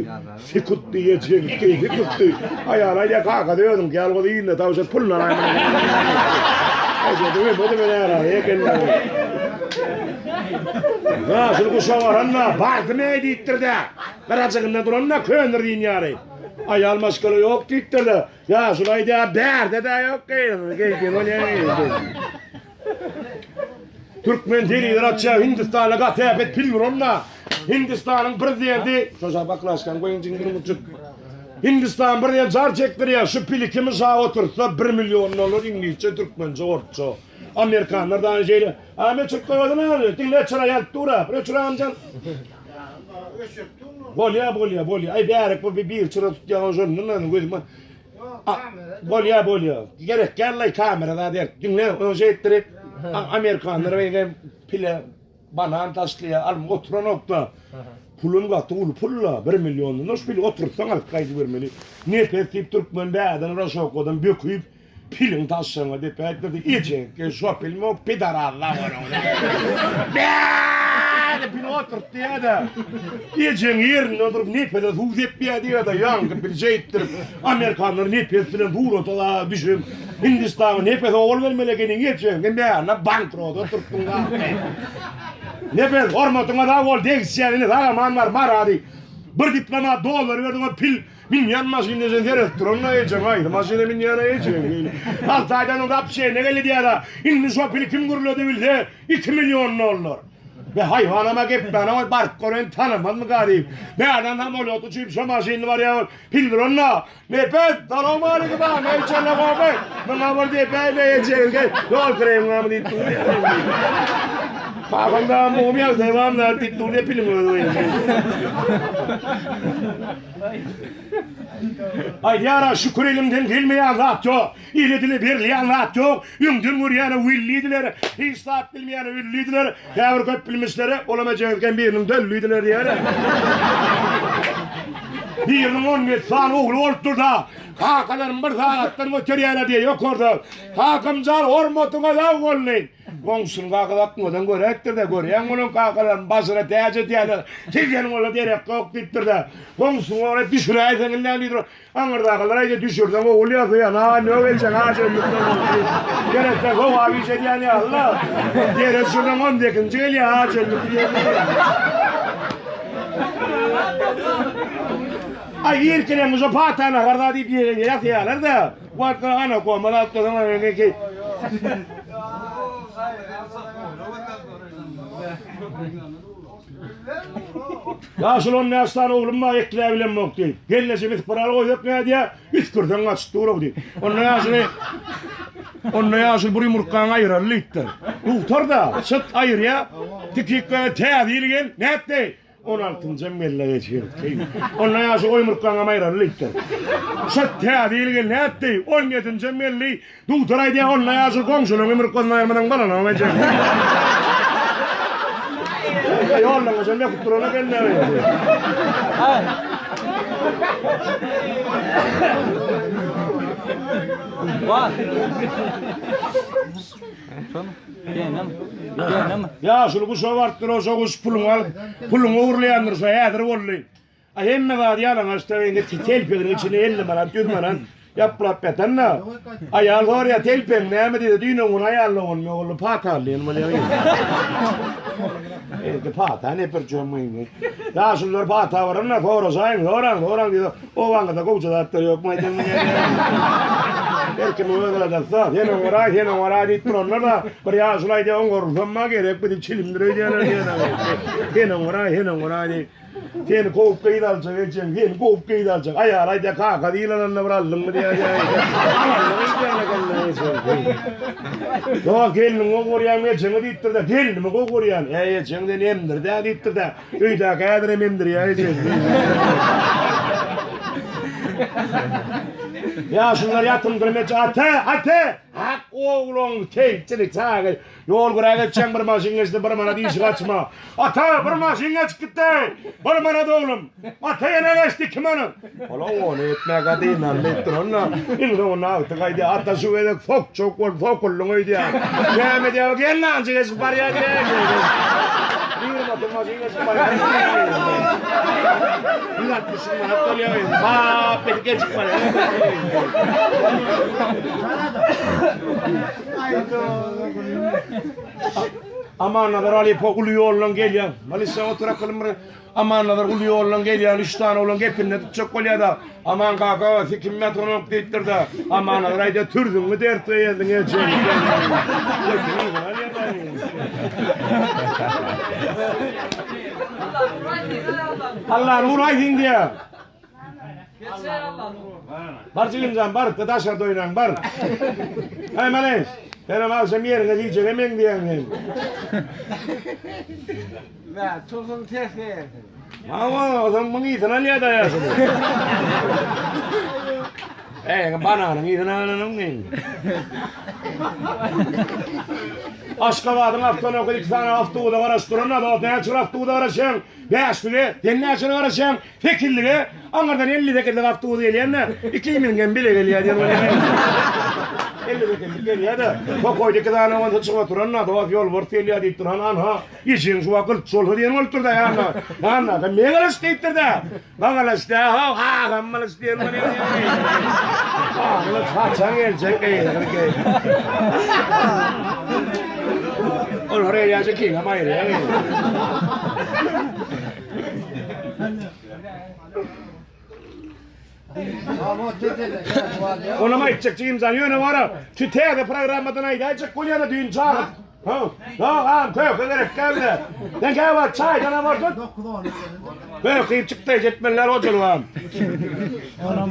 Sik utdy, ýejek utdy, sik utdy. Aýaly aýdýar, kakasy özüňki ýaly bolsa ýylyna tabşyr, puluny alaý munuň. Aýdýar, bu-da men närazy eken-dä. Ýaşuly guşa baranda, bardym-eý diýipdir-de, gyrajygynda duranda köndir diýen ýaly. Aýal maşgala ýok diýipdir-de, ýaşuly aýdýar, bärde-de ýok, geýsin bolýar. Türkmen telewizor açýar, Hindistanda gaty äpet pil uranda, Hindistanyň prezidenti, şoşa baklaşkan goýuň jiňdir muçuk. Hindistan prezidenti jar çekdirýär, şu pili kimi şa oturtsa 1 million dollar iňlisçe, türkmençe, orsça. Amerikanlar da şeýle. A men çykyp goýadyna abi, diňle çyra ýanyp dur-a. Bir öçür amjan. Bolýa, bolýa, bolýa. Aý bärik bu bir çyra tutýan şondan gözüm. Bolýa bolýa. Gerek däl-laý kamera zat ert. Diňle, ony şeýtdirip amerikanlar beýle pile banan taşlaýar, alym oturanok-da. Pulum gaty uly pul-la, bir milliondan şu pili oturtsaň alyp gaýdybermeli. Nepes diýip türkmen bärden raşokadan böküp piliň taşlagyna depäýipdir. Ejeňki şo pilmi o pidarazlar onuň. Bäde pili oturtdy ýa-da. Ejeň ýerinde oturyp Nepese suw sepýär diýýär-de, ýaňky pil şeýtdirip, amerikanlar Nepes bilen surata da düşüp, Hindistana Nepese ogul bermeli ekeniň ejeň, sen bärinde bankrot oturypdyň da. Nepes, hormatyňa sag bol, degişýän indi sag-aman bar, mara diýip. Bir diplomat dollar berdiň, o pil münýän maşynda sen seredip duran-da ejeň, haýsy maşyna münýän-ä ejeň. Alty aýdan soň zapçeýne geldi diýýär-de, indi şo pili kim gürledi bilse, 2 million dollar. Be haýwanama gepmäne goý baryp göreýin tanamazmyka diýip. Bärden samolýot uçup şo maşynly barýar ol. Pildironna. Nepes, salowmaleýkim a, meýçene gowy. Muňa bir depäý-le ejegilge. Ýol kireýiň barmy diýip dur. Kakam da muňum ýagdaý barmy zat diýip dur piliň özi. Aýdýar-a şükür elimden gelmeýän zat ýok. Ile dile berilýän zat ýok. Öňden görýäne wellidiler, hiç zat bilmeýäne üllidiler, käbir köp bilmişlere olam ejegizken biriniň döllidiler diýer. Biriniň on ýedi sany ogly bolupdyr-da, kakalarym bir sagatdan göterýärler diýýär ýokarda. Kakamjan hormatyňa sag bol diýip. Goňşunyň kakasy akmadan göräýipdir-de, görýäň onuň kakalaryny başyna täç edýärler, sizden ola derek ýok diýipdir-de. Goňşusyny ogry düşüräýseň indi diýip, Aňyrdakylar aýdýar, düşürseň ogul ýasaýan, a nöw eljeň aç öldürseň ogul. Gerekse sogap iş edýän ýaly-la. Dere düşürseň on sekizinji gelýär, aç öldür diýen. Aý irkilen şu pata nahar zat diýip ýasaýarlar-da. Wagtlar ana koma zat bolsaň ki. Ýaşuly on bäş sany oglum bar, ekläbilemok diýip. Gelnejem isparal goýsak nädýär? Üsgürseň gaçyp dur-ow diýip. Onda ýaşuly Onda ýaşuly bir ýumurtgaňy aýyraly diýipdir. Dugtar-da, şyt aýyrýar. Tikik täze ýyl gel, nätdi? On altynjam geldi geçirip. Onda ýaşuly o ýumurtgaňam aýyraly diýipdir. Şyt täze ýyl gel, nätdi? On ýedinjem geldi. Dugtar aýdýar, onda ýaşuly goňşularyň ýumurtgasyny aýyrmasaň bolanok ejeň. Ýoldan geçen böküp duran eken. Ýaşuly guşa barypdyr, oşa guş puluňy alyp, puluňy ogurlaýandyr, şo häzir boldy. A hemme zady ýalaňaç-da indi telpeginiň içine 50 manat, 100 manat ýaplap ýatan-da. Aýal soraýar, telpegiň näme diýse, düýn öňňün aýalyna bolmy ogly pata aldy diýen bolýar. Indi pata ne bir jomyny. Ýaşulular pata baranda soraşaýyň, soraň, soraň diýse, obaňyzda gowja zatlar ýokmy aýdan bolýar. Her kimiň öz aladasy-da. Sen oňaraý, sen oňaraý diýip duranlar-da, bir ýaşuly aýdýar, oňarylsam-a gerek bizi çilimdir öýdýärler diýen. Sen oňaraý, sen oňaraý diýip. Seni kowup gyz aljak ejeň, seni kowup gyz aljak. Aýaly aýdýar, kaka ýylananda bir aldyňmy diýýär. Alandyň öýdýän eken-dä ejeň. Ýok, gelniňi gowy görýäňmi ejeňi diýipdir-de, gelnimi gowy görýän. Äý, ejeň seni emdird-ä diýipdir-de, öýdäki häzirem emdirýär ejesi. Ýaşulular ýatymdyr meç, ata, ata! Hak ogluň, teýçilik çagy. Ýol güräp geçýäň bir maşyn geçdi bir manat işik açma. Ata bir maşyn geçip gitdi. Bir manat oglum. Ata ýene geçdi 2 manat. Ola ony etmäge dynandy diýip duran-da. Iň soňunda agtyk aýdýar. Ata şu gezek sokjak bolup sokuldyň öýdýär. Näme diýýär? Gelnanjy geçip barýar diýýär. Bir manat maşyn geçip barýar. 160 manat bolýar. Bap edip geçip barýar. Amannazar Alypow uly ýoldan gelýär. Malisa otur akylym bir. Amannazar uly ýoldan gelýär. Üç sany oglan gepinde tutjak bolýar-da. Aman kaka, sikim ýatanok diýipdir-de. Amannazar aýdýar, türzüňi dert öýerdiň eje. Allah nur aýsyn diýýär. Bar jigimjan bar, daşarda oýnaň bar. Haý maleş. Senem agşam ýeriňe diýjege meňzeýäň sen. Bä, tuzuny ters berersiň. Hawa, ozam muň ysyny alýar da ýaşuly. Eý, bananyň ysyny alanyň men. Aşgabadyň awtonoky iki sany awtobusa garaşyp duran da, dost näçe bir awtobusa garaşýaň? Bäşlige, sen näçe garaşýaň? Sekizlige, aňyrdan 58-lik awtobus gelýän-de, ikimiziňkem bile gelýär diýen bolýar. 58-lik gelýär-de, tokaýda iki sany oglan çykyp oturan-da, dost ýolbars gelýär diýip duran, anha, ejeň şu wagt gylyç bolsa diýen bolupdyr-da ýanyna. Ýanyna-da, men gylyç diýipdir-de. Bagylyç dä, how, agam gylyç diýen bolýar. Gylyç haçan geljek, eý, gylyç. Olar eýýämje kiňem aýyrýar. Onam aýtjak jigimjan ýöne bara şu täze programmadan aýdaýjak bolýana düýn çagyryp. Ha, ha, ha, köke gerek dälde. Sen käwagt çaýdanam ortut. Köke iýip çykdaýjy etmeliler hojalygam. Onam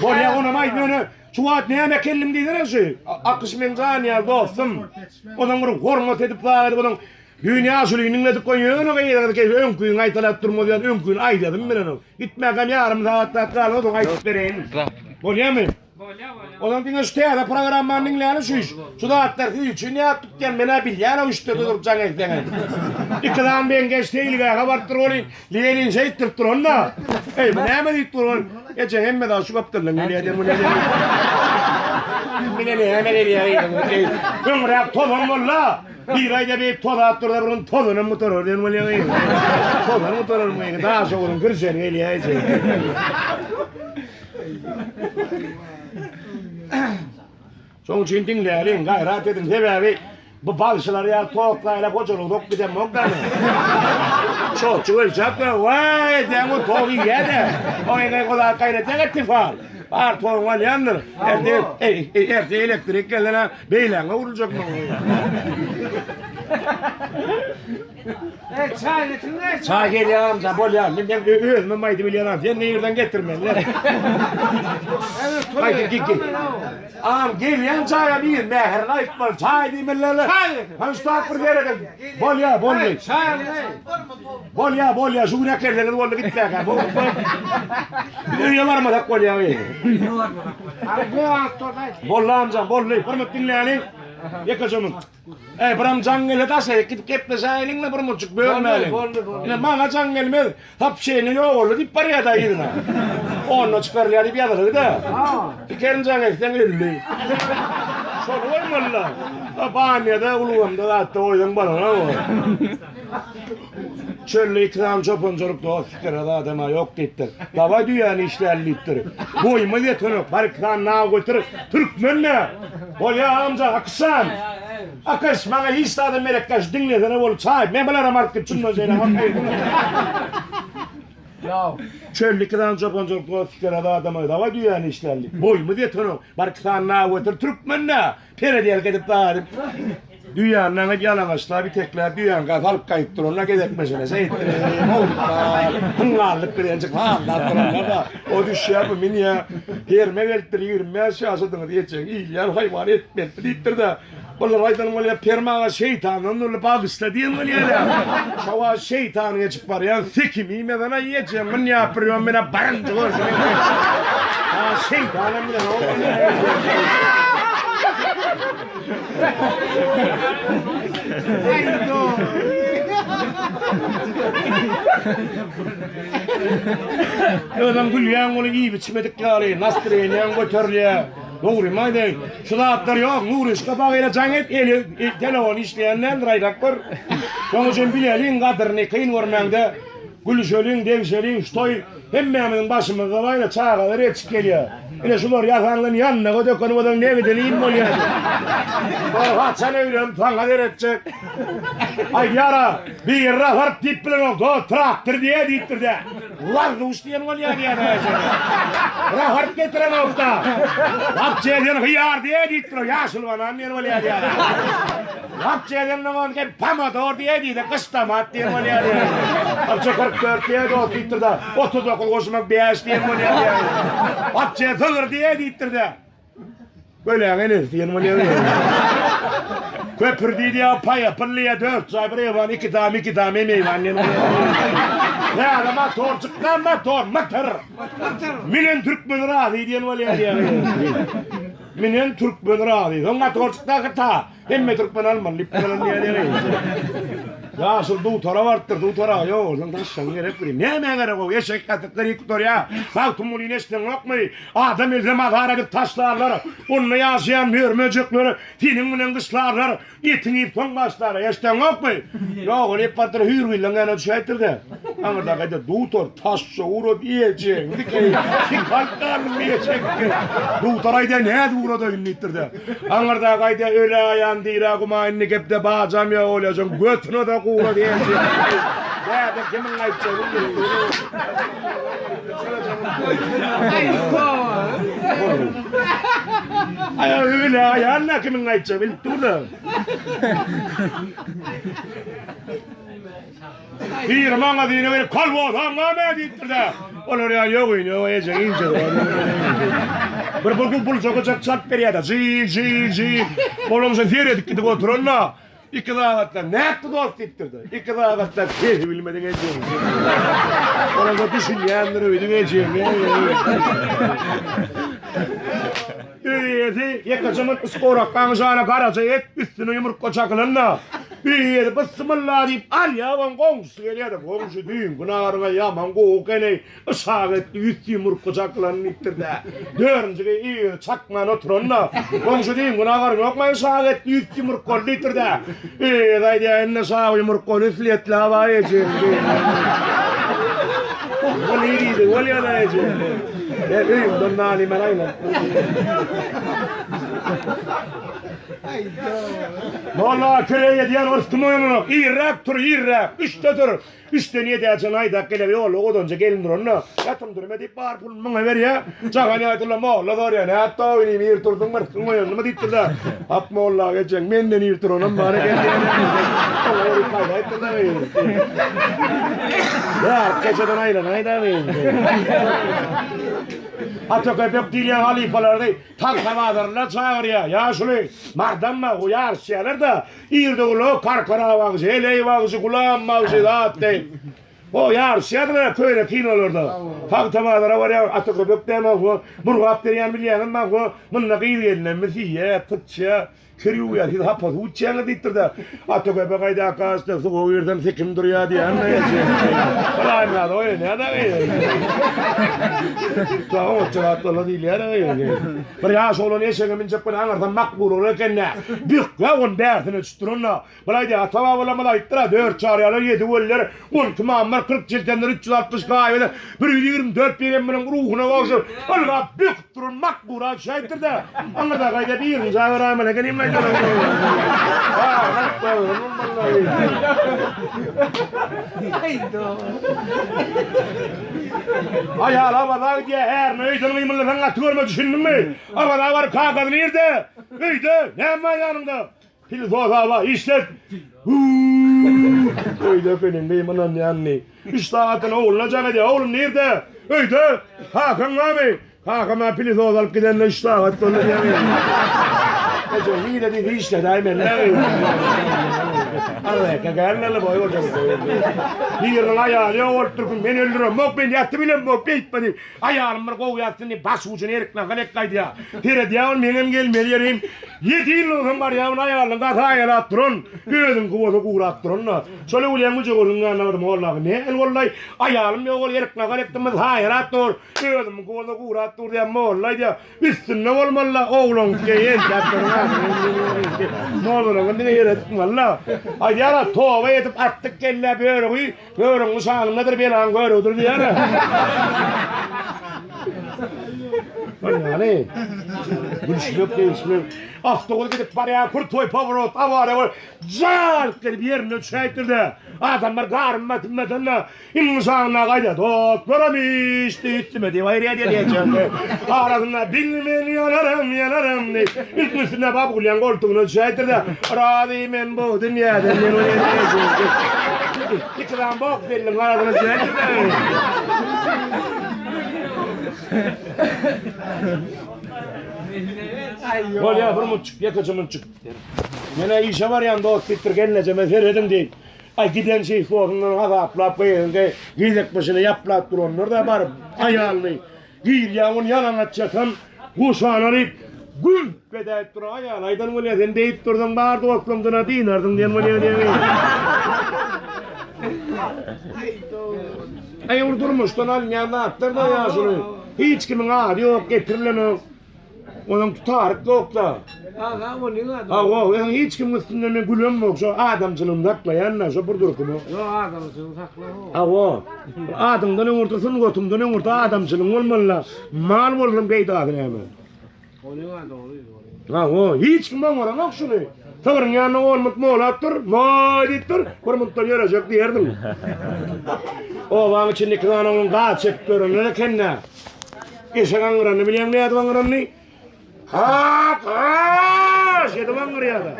Bolýa onam aýt ýöne şu wagt näme kellim diýsene şu. Akyş meň jan ýaly dostum. Onuň bir hormat edip zat edip onuň Düýn ýaşulyny diňledik goý ýöne gyzyňyz gelip öňküňi gaýtalap durmaz ýaly öňküni aýdasym bilenok. Gitmäkäm ýarym sagat zat galdy soň aýdyp bereýin. Bolýamy? Bolýa bolýa. Onam diňe şu täze programmany diňläli şu iş. Şu zatlar siz üçin ýazyp tutýan menä bilýän o üçde durup jaň etseňiz. Iki sany meňzeş seýilgähe barypdyr welin Lenin şeýtdirip duran-da. Eý bu näme diýip dur ol. Ejeň hemme zat şu gapdaldan gelýär diýen bolýar. Mine näme gelýär eý. Öňräk tozan boldy. Bir aýda beýik tozap dursa bir gün tozanam gutarar diýen bolýaň eý. Tozan gutarar mı? Daş ogluň kirşeni gelýär eje. Şoň üçin diňläliň, gaýrat ediň. Sebäbi bu bagşylar ýaly toklaýla hojalygy dok gidemok da. Çoçuk ölçäp we waý diýen o tok iýýär-de. Oňa gola gaýrat etdi fal. Bar toguň alýandyr. Erte, erte elektrik gelene beýläňe uruljak muň. Ey çay getirme. Çay gelýär amca, bolýar. Men men özümem aýdyp bilýän, sen nirden getirmeliler? Aýdyp git git. Am gelýän çaýa bir mähirini aýtmaly, çaý diýmeliler. Çaý getir. Hany şu bir serediň. Bolýar, boldy. Çay al, ey. Bolýar, bolýar, şu gün äkelseňiz boldy gitmäkä. Bu Biz öýe barmasak bolýar. Al bu awtoda. Boldy amjam, boldy. Hormat diňläliň. Ýekeje müň. Eý, biram jaň gelse daşaryk gidip gepleşäýeliň-le bir munçuk bölmäliň. Boldy, boldy. Ine maňa jaň gelmez. Sapşeýni ýok boldy diýip barýar-da yzyna. Onda çykarylýar diýip ýazylygy-da. Dikerin jaň etseň öldi. Şony goýmaly-da. Banýada, ulgamda zatda goýsaň bolanok o. Çölde iki sany çopançylyk dost pikir adama ýok diýipdir. Dawaý düýäni işläli diýipdir. Boýumyz ýetenok, bar iki sany naw götür, türkmen-dä. Bolýa amca, Akyşjan. Akyş, maňa hiç zadam gerek däl, şu diňlesene bolup çaý. Men bularam alyp git, şundan şeýle. Çölde iki sany çopan çoluk sikerede adama dawa düýäni işlärlik. Boýumyz ýetenok. Bar iki sany naw getir türkmen-dä. Peredelka edip dagy Düýäni aňyp ýalaňaçlap itekläp düýäni gaz alyp gaýyp duranda gezek meşene şeýtdir. Hyňňallyk bilenjik sallap duranda-da o düşýär bu minýär. Herme gelipdir 25 ýaşadyňyz ejeň iýilýän haýwan etmelisi diýipdir-de. Bular aýdan bolýar Perm aga şeýtandan dürli bagyşla diýen bolýar-a. Şo wagt şeýtan geçip barýan sekim iýmeden aý ejeň münýäp bir ýon menä birinji görşüm. Ha şeýtanam bilenok. Özem gülýäň ony iýip içmedik ýaly, nastreniýaň göterilýär. Dogrymy aýdaýyn, şu zatlar ýok. Nuryşka bagyra jaň et, eli telefon işleýän däldir, aýdap gör. Şonuň üçin bileliň gadyryny, kyn görmäňde gülüşeliň, degişeliň, şu toý Hemmämiziň başymyzda baýra çagalar ýetişip gelýär. Ine şular ýasandan ýandaga döken bolsaň ne giden iým bolýardy. Bar haçan öýlenip saňa seretjek. Aýdýara, biri raharp diýip bilenok, do traktor diýä diýipdir-de. Warduş diýen bolýar diýýär aýşa. Raharp getirenok-da. Wapçe sen hyýar diýä diýipdir, ýaşyl banan diýen bolýar diýýär. Wapçe sen oňa pomidor diýä diýdi, gyş tomat diýen bolýar diýýär. Wapçe 44 diýä dost diýipdir-de. 39 goşmak 5 diýen bolýar diýýär. Wapçe sygyr diýä diýipdir-de. Göläň enesi diýen bolýar diýýär. Köpür diýdi ýa paýapyl diýýär, dört jaý bir ewan, iki dam, iki dam emeýwan diýen bolýar. Täze motor çykdy, motor, motor. Minen türkmen razy diýen bolýar diýýär. Minen türkmen razy. Soň motor çykdy ta. Hemme türkmen almaly diýip duran diýýär. Ýaşul dutara barypdyr, dutara ýok, ondan taşlaň gerek bir. Nämä gerek o eşek gatyklary ýykyp durýar. Magtymgulyny eşdeňokmy? Adam ölse mazar edip taşlarlar. Onda ýaşaýan mör-möjekler seniň bilen gyşlarlar. Etiňi iýip soň başlarlar. Eşdeňokmy? Ýok, ol ýykyp barypdyr, hüýrgilleň ýanyna düşäýipdir-de. Aňyrda gaýda dutar taşşa ugrady ejeňi dikeý. Sikalp galdym ejeňi. Dutar aýdýar, nädip ugradaýyn diýipdir-de. Aňyrda gaýda öle aýan dirä guma indi gepde bajam ýok olýajaň götüne-de gurady ejeňi. Bäde kimiň aýtjagy Aý öle aýan da kimiň aýtjagy bilip dur-da. Biri maňa diýene gelip kolbosaň näme diýipdir-de. Olar ýa ýok ýok ýok ejeň inje. Bir bir bul çokacak çalt berýär-de. Ji ji ji. Olam şo seredip gidip oturanda iki sagatdan nätdi dost diýipdir-de. Iki sagatdan sesi bilmediň ejeň. Olam da düşünýändir öýdüp ejeň. Öý eýesi ýekeje munt skorakkaň jana garaja et üstüne ýumurtga çakylanda, öý eýesi bysmylla diýip alýar, oň goňşusy gelýär-de, Goňşy, düýnki naryňa ýaman gowy eken-eý, yşak etli üsti ýumurtga çakylan diýipdir-de. Dördünji öý eýesi çakman oturanda, Goňşy, düýnki nagaryň ýokmy, yşak etli üsti ýumurtgaly diýipdir-de. Öý eýesi aýdýar, Indi şagy ýumurtgaly üstli etli abaý ejeň diýip. Bu nirede bolýar-a eje? Men öýümden nan iýmän aýlanyp Molla kireý edýän ors kim oýananok. Irräk tur, irräk. Üçde tur. Üçden ýedä çen aýdak geler ýolda odanja gelin duranda. Ýatym durma diýip bar puluny muňa berýä. Jagan ýaýdylla molla sorýa. Nätdi o inim ir turduň bir kim oýandymy diýipdir-de. Hak molla geçen menden ir turanam bar eken diýen. Ýa, geceden aýlanaýda. Ata köpek diýilýän halypalary Tagta bazaryna çagyrýar. Ýaşuly, mardamma, ýaryşýarlar-da, irde gula Karkara bagşy, Heleý bagşy, Gulam bagşy zat diýip. O ýaryşýardylar köne kinolarda. Tagta bazara barýar, Ata köpek näme, Murgap derýany bilýäňizmi, munda gyz-gelinlerimiz siýýär, pyçýar. Kir ýuwýar, siz hapa suw içýäňiz diýipdir-de, Ata köpek aýdaka üstüne suwa girsem sekim durýar diýýän-de eje. Bir aýmyrat oýanýar-da. Oňatja zat bolar diýilýär-ä. Bir ýaş oglan eşege münjek bilen aňyrsam makbul bolar eken-dä. Bükge ony bärsine düşüp duran-da. Bir aýdýar, ata-babalarymyz aýtdyr-a, dört çaryýarlar, ýedi göller, 12 mamlar, 40 çiltenler, 360 gaýybeler, 124 pygamberiň ruhuna gowşup, ylgap böküp duran makbura düşäýipdir-de. Aňyrda gaýda birinji aýbaraýmaly ekenim-le. Aýal Awaza gidýär, ärine öýden gymyldasaň gaty görme düşündiňmi? Awaza baryp kagyz nirde? Öýde, näme bar ýanyňda? Pil sosaba işlet. Huu! Öýde ekeniň diýip ynanýanyny. Üç sagatdan ogluna jaň edýär. Oglum nirde? Öýde. Kakaň barmy? Kakam-a pilisos alyp gidenine üç sagat boldy diýýär. Eje nirde diýip işledäý men. Arreka gelmeli boý boljak. Biriniň aýaly ýok bolup dursun. Men öldüremok, men ýatyp bilemok, beýtme diýip. Aýalym bir gowy ýatsyn diýip, baş ujuny erik nahal ek gaýdýar. Seredýär ol meňem gelmeli ýerim. Ýedi ýyl bolsam barýar ol aýalynyň gaty aýalap duran, özüňki bolsa gurap duran-da. Şol öwülýäň güjügözüň ýanyna bardym, Wallahy, näl boldy-aý, aýalym ýok ol erik nahal ekdim, biz haýalap dur, özümiňki bolsa gurap dur diýýär, molla aýdýar, üstünde bolmaly-la, ogluňky entäp duran Mollalaryň diňe ýere tutmaly-la. Aýdýar-a, toba edip atdyk kellä börügi, Börüň nyşanyndadyr, belaň görügidir diýýär-ä. Ýagny, gülüşmek, degişmek. Awtobus gidip barýar, krutoý powrot, awariýa bolup, jalk gelip ýerinden düşäýipdir-de. Adamlar garynma tümmeden-de, iň nyşanynda gaýdýar. Dostlaram içdi, üstüme diýip aýyrýar diýýär. Arasynda bilmen ýanaram, ýanaram diýip, ilk üstünde Babgulýaň goltugyna düşäýipdir-de, Razy men bu dünýäden, men ony Ikram bok belliň arasyna düşäýipdir-de. Bolýar, bir munçuk, ýekeje munçuk. Men-ä işe barýan dost diýipdir, gelnejeme serediň diýip. Aý, giden şeýh dostundan gazaplap, gyzyňky gezek başyna ýaplap duranlar-da baryp, aýalyny girýär, ony ýalaňaç ýatan goşany alyp, gümp edäýip dur. Aýaly aýdan bolýar, sen beýdip dursaň, bar dostlaňdan-a dynarsyň diýen bolýar diýen. Aý, ol durmuşdan alynýan zatlar-da ýaşuly. Hiç kimiň ady ýok, getirilenok. Onuň tutaryk ýok-da. Aga, onuň ady. Hawa, öň hiç kimiň üstünden men gülemok, şo adamçylygyny saklaýan-da, şo bir durkumy. Ýok, adamçylygyny saklama. Hawa, adyňdan öňürti, sungatyňdan öňürti adamçylygyň bolmaly-da. Mal bolsaň peýdasy näme? Onuň ady dogry, dogry. Hawa, hiç kim oňaranok şuny. Sygryň ýanynda on munt molap dur, moý diýip dur, bir muntdan ýörejek diýerdiň. Obaň içinde iki sany oglan gaz çekip ýörenler eken-dä. Eşek aňyranyny bilýäňmi nädip aňyranyny? Hak, haş edip aňyrýar-da.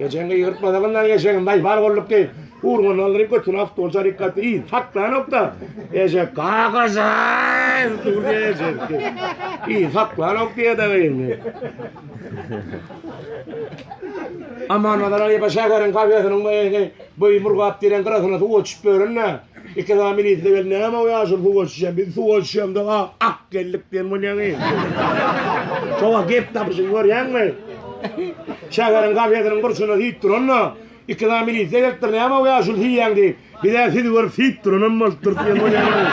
Ejeň gygyrtmasaňam eşegiň daýpar bolduk diýip, urganyny aldyryp götüni awtobus aryp gaýtdy. Yz saklanok-da. Eşek kakajaý dur diýýär eşek. Yz saklanok diýýär-de indi. Aman Nazar aýyba şäheriň kafesiniň bu Murgap diýlen gyrasyna suwa düşüp ýören-de. Iki sany milisde geldi, näme o ýaşuly suwa düşýän, biz suwa düşemde a ak geldik diýen bolýaňy. Şo wagt gep tapyşyny görýäňmi? Şäheriň kafesiniň burçunda siýip duranda, iki sany milisde gelipdir, näme o ýaşuly siýýäň diýip. Biz-ä sizi görüp siýip duranam bolupdyr diýen bolýaňy.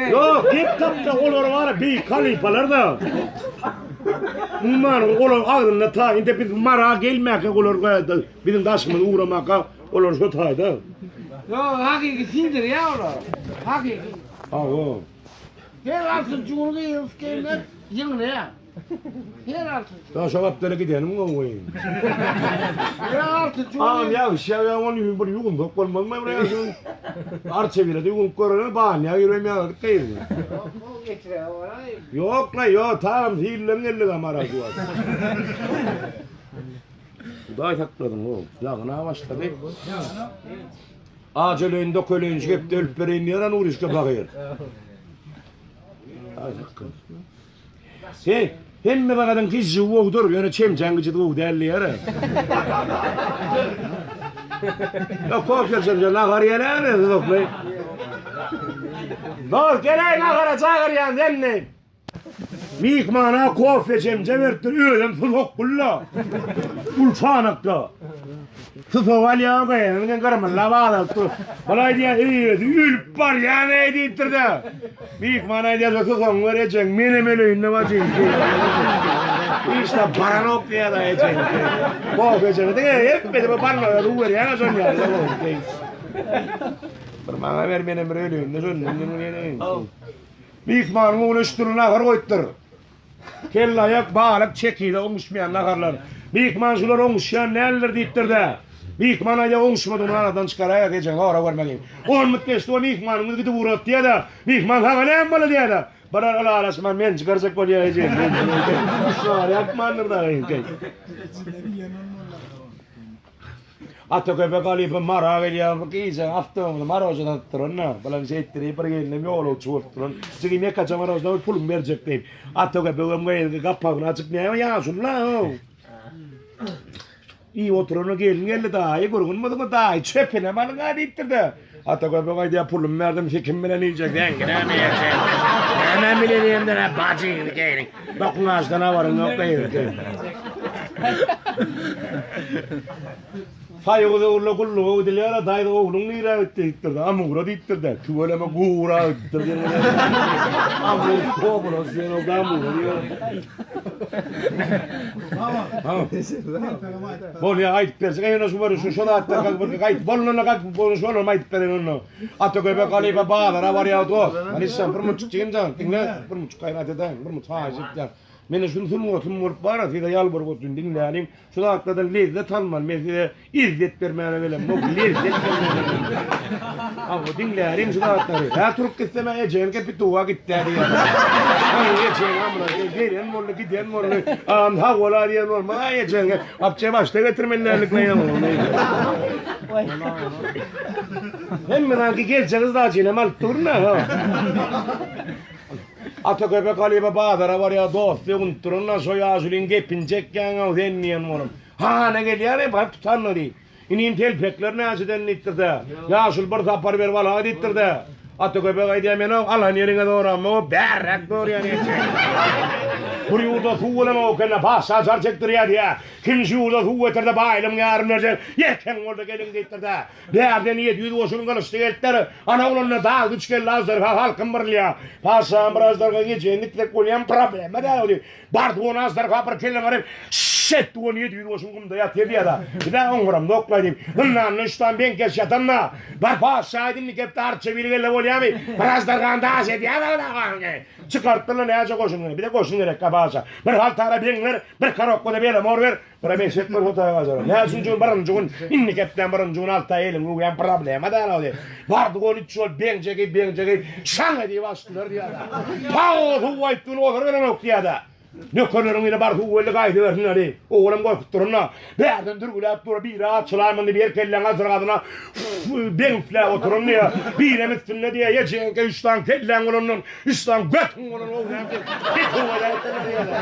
Ýok, gep tapsa olar bar, beýik halypalar-da. Umuman olar agzynda ta indi biz Mara gelmäkä olar biziň daşymyzy ugramaka olar şo taýda. Ýok, hakyky sindirýär olar. Hakyky. Hawa. Her altynjy gün gyýylyp gelmek ýygnýar. Her altynjy. Da şo gapdala gidenim gowy. Her altynjy gün. Agam ýagyş ýagýar ony bir ýuwunsak bolmazmy bir ýaşuly. Arçabile-de ýuwunyp göreli banýa girem ýalydyk gyýylyp. Ýok, o getirýär olar. Ýok-la, ýok, tagam hilleň geldi-gä Mara şu wagt. Hudaý saklasyn-ow, ýagyna başlady. Aç öleýin, dok öleýin, şu gepde ölüp bereýin diýer-ä Nuryşka pahyr. Hudaý saklasyn. Heý, hemme zagadyň gijigi gowudyr, ýöne çemçäň gijisi gowy däl diýer-ä. Ýok, kofe çemçe nahar ýelämi, Zokly? Dost, geleý nahara çagyrýan senmi? Myhmana kofe çemçe beripdir, özem susak gulla. Uly çanakda. Susak alýan gyzyň gyrmyldap azalyp dur. Bul aýdýar, eýesi ölüp barýan-eý diýipdir-de. Myhman aýdýar, susagyňy ber ejeň, menem öleýin-de bajy. Hiç-de baranok diýýär-de ejeň. Kofe çemçe diňe hemmesi bir barmaga suw berýän-ä şon ýaly. Bir maňa ber, menem bir öleýin-de şondan. Myhmanyň öňüne üç dürli nahar goýupdyr. Kellaýak, balyk, çekide oňuşmaýan naharlar. Myhman şular oňuşýan däldir diýipdir-de. Myhman aýdýar, oňuşmadygyny aradan çykaraýas, ejeňi hora görmeliň. On minut geçdi, o myhmanyňyz gidip ugrady diýýär-de. Myhman saňa näme boldy diýýär-de. Bular ylalaşman meni çykarjak bolýar eje. Şular ýakmandyr dagy. Ata köpek halypa Mara gelýär, bu gije awtobusyny Maroja satyp duran-da. Bulam şeýtdirip bir gelinem ýolagçy bolup duran. Jigim ýekaja Marojda bir pulumy berjek diýip. Ata köpegem gyzgy gapagyny açyp näme ýaşuly-la-ow. Iýip oturana gelin geldi, daýy gurgunmydyňyz daýy çöpünem alyň-a diýipdir-de. Ata köpek aýdýar, pulumy berdim, sikim bilen iýjek, seňki näme iýjek? Näme bilen iýemden-ä bajyňy geýniň. Dokuňaçdan habaryň ýok gyzky. Saýgy döwrüne gulluga gidilýär-ä, daýza ogluň nirä gitdi diýipdir-de, Amura diýipdir-de, tüweleme gowura gitipdir diýen. Amur kobra diýen ol Amura diýen. Bolýa aýdyp berjek. Eýne şu bir şu şu zatlar kalk bir gaýt bolnana kalk bu şonam aýdyp beren onda. Ata göbek halypa bazara barýar dost. Alişan bir munçuk jigim jan diňle bir munçuk gaýrat edäýiň bir munçuk haýyş etýän. Meni şun sungatym bolup bara size ýalbaryp otyryn diňläliň. Şu zatlardan lezzet almaly. Men size Ezzet bermäne gelemok, lezzet bermäne gelemok. Awa diňläriň şu zatlary. Hä turup gitsem-ä ejeň gepi duwa gitdä diýer. Aý ejeň amyna gelen boldy, giden boldy. Agam sag bol-a diýen bolmaz. Aý ejeň apje başda getirmeli däldik näme ony. Hemme zaňky geljek yzdaçyny alyp durun-a. Ata köpek halypa bazara barýar, dosty öwünip duran-da şo ýaşulyň gepini çekýäň-ow sen diýen bolup. Hana gelýär-eý, baryp tutandyr diýip. Inim telpekler näçeden diýipdir-de. Ýaşuly bir sapar berip alaý diýipdir-de. Ata köpek aýdýar, men-ow alan ýeriňe zoramok, bärräk zorýan eşek. Bir ýurda suw bolanok eken-de, patyşa jar çekdirýär diýýär. Kim şu ýurda suw getirse, baýlygyň ýaryny berjek, ýerteň bolsa geliň diýipdir-de. Bärden 700 goşun gylyçly gelipdir. Ana oglanlar dag düç geldi, aždarha halkym birlýär. Patyşam bir aždarha gejeni gitmek bolýan problema däl diýip. Bardy ony aždarha bir kelle baryp, şşş etdi ony 700 goşun gumda ýatyr diýýär-de. Bir-ä oňuramda oklaý diýip, zyndanda üç sany beňkeş ýatan-da. Bar patyşa aýdyn indi gepde arça biri gelse bolýamy? Bir aždarhany daş edýär-de. Çykartdylar näçe goşun. Bize goşun gerek-ä patyşa. Bir haltara beň ber, bir korobka-da belamor ber. Bir eşek bir hutaý gaçar. Näçünji gün birinji gün, indiki hepdäň birinji gün alty aý eliňi ýuwýan problema däl ol. Bardy ol üç ýol beňje geýip, beňje geýip, şaň edip açdylar diýýär. Paw suw aýtdy ony ozar gelenok diýýär. Nökerleriň biri bar suw geldi gaýdybersinler diýip. Owalam gorkup durun-da. Bärden dürgüläp dur, biri açylaýmyn diýip, her kelläň ajyrgazyna beň üfläp oturyn diýýär. Birem üstünde diýýär, ejeňke üç sany kelläň bolandan Üç sany götüň bolan oglan sen. Bir suw geläýipdirler diýýärler.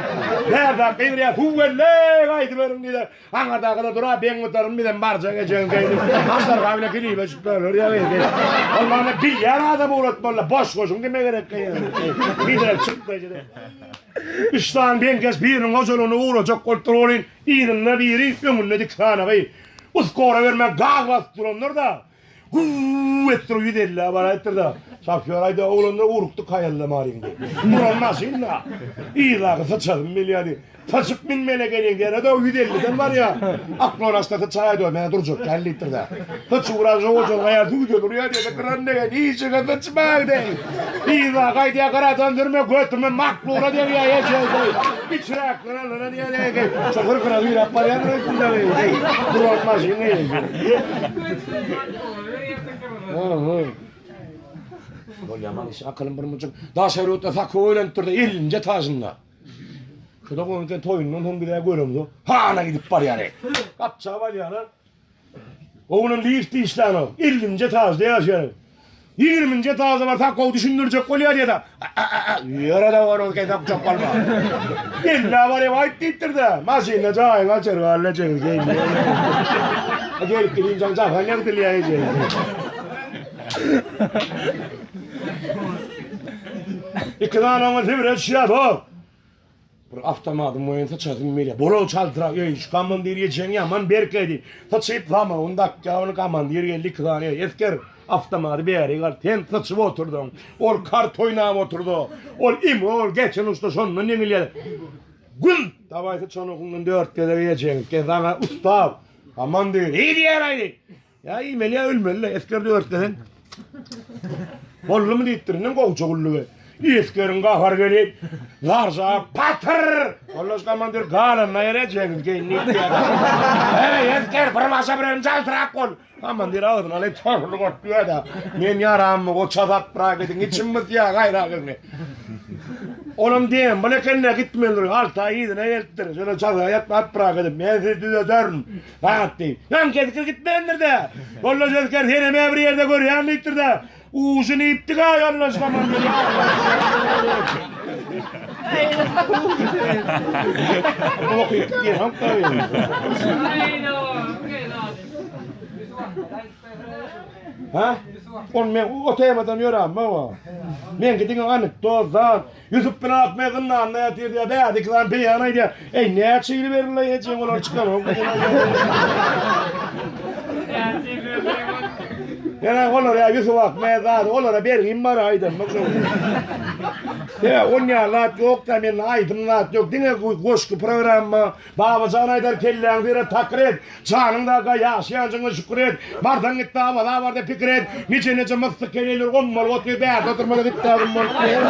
Bärde gygyrýar, suw geldi, gaýdyberiň diýýär. Aňyrdakylar dur-a, beň gutaryn, bizem barjak ejegiň keýni. Aždarha bilen kilibe düşüplerler diýýär. Ol maňa bilýän adam ugratmaly, boş goşun kime gerek diýýär. Biderek çykdajy. Üç sany beňkeş biriniň hojalygyna ugrajak bolup dur welin, yzynda biri, öňünde dik sanagy. Uskora bermän gaz basyp duranlar-da. Güww etdir 150-ä baraýypdyr-da. Şofýor aýdýar, oglanlar urukdyk haýallamalyň diýip. Duran maşyn-da. Yzdaky syçasym gelýär diýip. Syçyp münmeli ekeniň diýene-de 150-den barýar. Akloň açsa syçaýdy, men durjak däl diýipdir-de. Syçyp uran şowajalyk aýal tüwde durýar diýende gyran degen işige syçmaň diý. Yzdaky aýdýar, gyradan sürme götüme maklura degýär ejeý. Içräkler alana diýýär. Şo hyrkyra süýräp barýandyr öýtdüm-de. Duran maşyn. Bolýa maň iş akylym bir mujuk. Daşary ýurtda sakow öýlenipdir-de 50-nji etažynda. Şuda goýunken toýundan soň bizä göremzok. Hana gidip barýar. Gapjap alýarlar. Oglan lift işlänok. 50-nji etažda ýaşaýar. 20-nji etažda bar sakow düşündirjek bolýar diýýär. Ýöre-de onuň kesek gujak bolma. Ella barýar aýt diýipdir-de. Maşynda jaýyň açar galdy çekil geýin. Gelip gidin jaň jahan ýagdylýar eje. Iki sany oňa sibire düşýär dost. Bir awtomatyň boýun syçasym gelýär. Bol-ow çaltrak, eý, şu komandir ejeň ýaman berk diýip. Syçyp zamagyny dakýar, ony komandir geldi, iki sany esger awtomaty bärik al, sen syçyp oturdyň. Ol kart oýnap oturdy. Ol im, ol geçen uçda şondan ýeňilýär. Güm! Dawaý syçan okuňdan dört gezek ejeň. Gel saňa ustaw. Komandir, eý diýýär aý. Ýa iýmeli ýa ölmeli-le, esger dörtlesen. Boldumy diýipdir, indi gowja gullugy. Esgeriň gahary gelip, zarja patyr! Ýoldaş komandir galanyna ýere jeňiz geýin diýip. Eý, esger, bir başa bir elim jaltyrap bol. Komandir agzyny alyp çorlup otýar-da. Men ýarammy, o çazak bırak ediň, içim mytýar gaýra gelme. Olam dembel eken-de gitmelidir. Alty aý yzyna gelipdir. Şöyle çazaga ýatmap bırak edip, men sizi düzederin. Zat diýip. Ýaňky esger gitmändir-de. Ýoldaş esger, senem-ä bir ýerde görýän diýipdir-de. Ujun iýipdik-ä ýoldaş komandir. Ha? Ol men o temadan ýöräm baba. Meňki diňe anekdot zat. Ýusup bin Ahmet zyndanda ýatyr diýýär, bärde iki sany beýan aýdýar. Eý, näçe ýyl berildi ejeň olar çykanok. Ýa olar ýa Ýusup Ahmet zat, olara bergim bar aýdanmak şo. Ýa on ýa zat ýok da men aýdym zat ýok. Diňe goşgy programma. Babajan aýdar kelläňi bire takyr et, Janyň daga ýaşaýanjyňa şükür et, Barsaň gitde Awaza barda pikir et, Nije-nije myssyk heleýler gommalyp otyr, Bärde oturmaly gitde gommalyp otyr.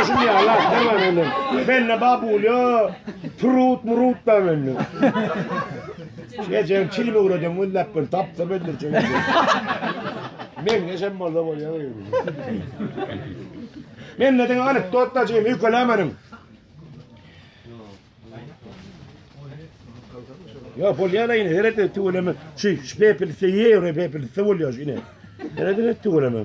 Şuny ýaly zatlar bar mende. Mende babulýa, trut murut bar mende. Ejeň çilim öwreden gözläp gel, tapsa bildirjek. Meňzeşem bolsa bolýar. Mende diňe anekdot da jigim, ýükelämeniň. Ya bolýar ine hereket tüweleme. Şu şu pepilse ýewre pepilse bolýar ine. Hereket tüweleme.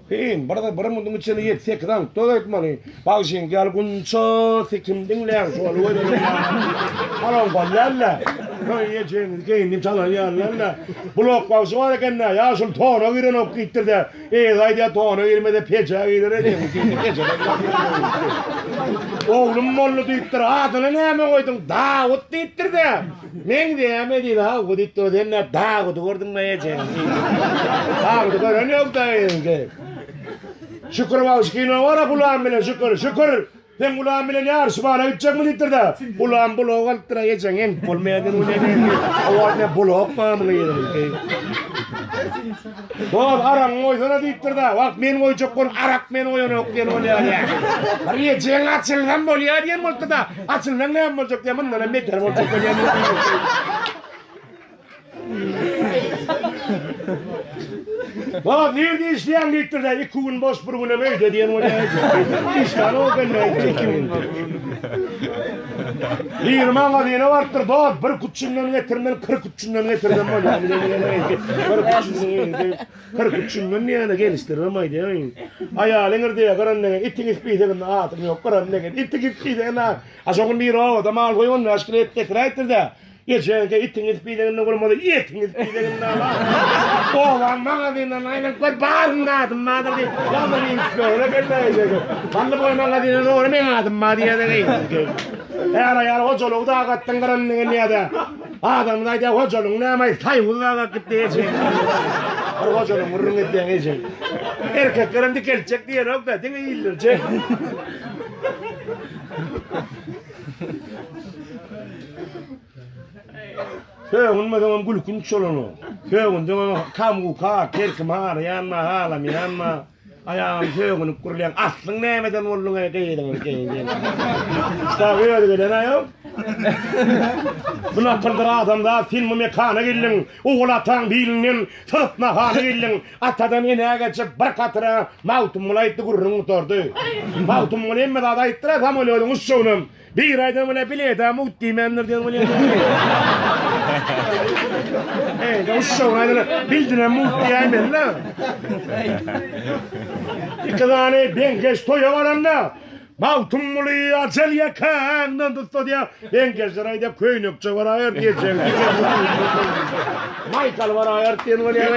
Heý, bir bir munduň içinde 7-8 aňk doz aýtmaly. Bagşyň gel gunça sikim diňläň şol öýde. Alan bolýar-la. Köý ýejeňiz geýindim çalan ýalylar-la. Blok bagşy bar eken-dä, ýa şul tona girenok diýipdir-de. Eý gaýdýa tona girmese peje girer eken. Oglum boldy diýipdir. Adyny näme goýduň? Dawut diýipdir-de. Meňzeýämi diýdi. Hawa diýipdir. Sen nä Dawudy gördüňmi eje? Dawudy gören ýok-da. Şükür bagşy kino bar-a Gulam bilen Şükür. Şükür. Sen Gulam bilen ýaryşmana gitjekmi diýipdir-de. Gulam bulak alypdyr, ejeň emip bolmaýar diýen bolýar. Owal ne bulak barmy diýen. Dost aragyňy goýsana diýipdir-de. Wagt men goýjak bolup arak meni goýanok diýen bolýar. Bir ejeň açylsam bolýar diýen bolupdyr-da. Açylsaň näme boljak diýen, mundan hem beter boljak bolýar. Baba nirde işleýäň diýipdir-de, iki gün boş, bir günem öýde diýen bolýar. Işlän o gelmeýär. Iki gün boş. Biri magazyna barypdyr, dost, bir küçünden getirmeli, 40 üçünden getirdim bolýar. Bir küçünden, 40 üçünden diýene gelişdirdim aýdýar. Aýalyň irde gyran degen, itiň ispiseginde adyň ýok, gyran degen, itiň ispiseginde. A şo gün biri obada mal goýup, 15 kilo et getiräýipdir-de. Ejeňe itiň ispizeginde bolmasa, etiň ispizeginde ala. Obaň magazyndan aýlanyp gör, barynda adym bardyr diýip, ýalňyz iýip gelme ejeňe. Bally boý magazyna dogry meň adym bar diýýär-de. Är aýal hojalygy dagatdyň gyran diýen ýerde. Adamlar aýdýar, hojalygyň näme, saýgul dagat gitdi ejeň. Bir hojalygyň gürrüň edýäň ejeň. Erkeklerem dikeltjek diýenok-da, diňe ildirjek. Sögünmeseňem gülkünç bolanok. Sögünseňem kamguka, kerkim halaýanma, halamaýanma. Aýagym sögünip gürleýäň. Aslyň nämeden bolduň eý gyzyň diýen. Şta özi gelen aýaw. Bu nakyldyr adamzat sen bu mekana geldiň. Ogul ataň bilinden syryp nahana geldiň. Atadan enä geçip bir katra Magtymguly aýtdy gürrüň gutardy. Magtymguly hemme zady aýtdyr-a samolýodyň uçjagynam. Bir aýdan bolýar bilet-ä mugt diýmändir diýen bolýar. Eý, uçjagyny aýdan bildiler mugt diýäýmeli-dä. Iki sany beňkeş toýa baranda Magtymguly ajal ýakaňdan tutsa diýýär. Beňkeşler aýdýar köýnekçe baraýar diýjek. Maýkal baraýar diýen bolýar.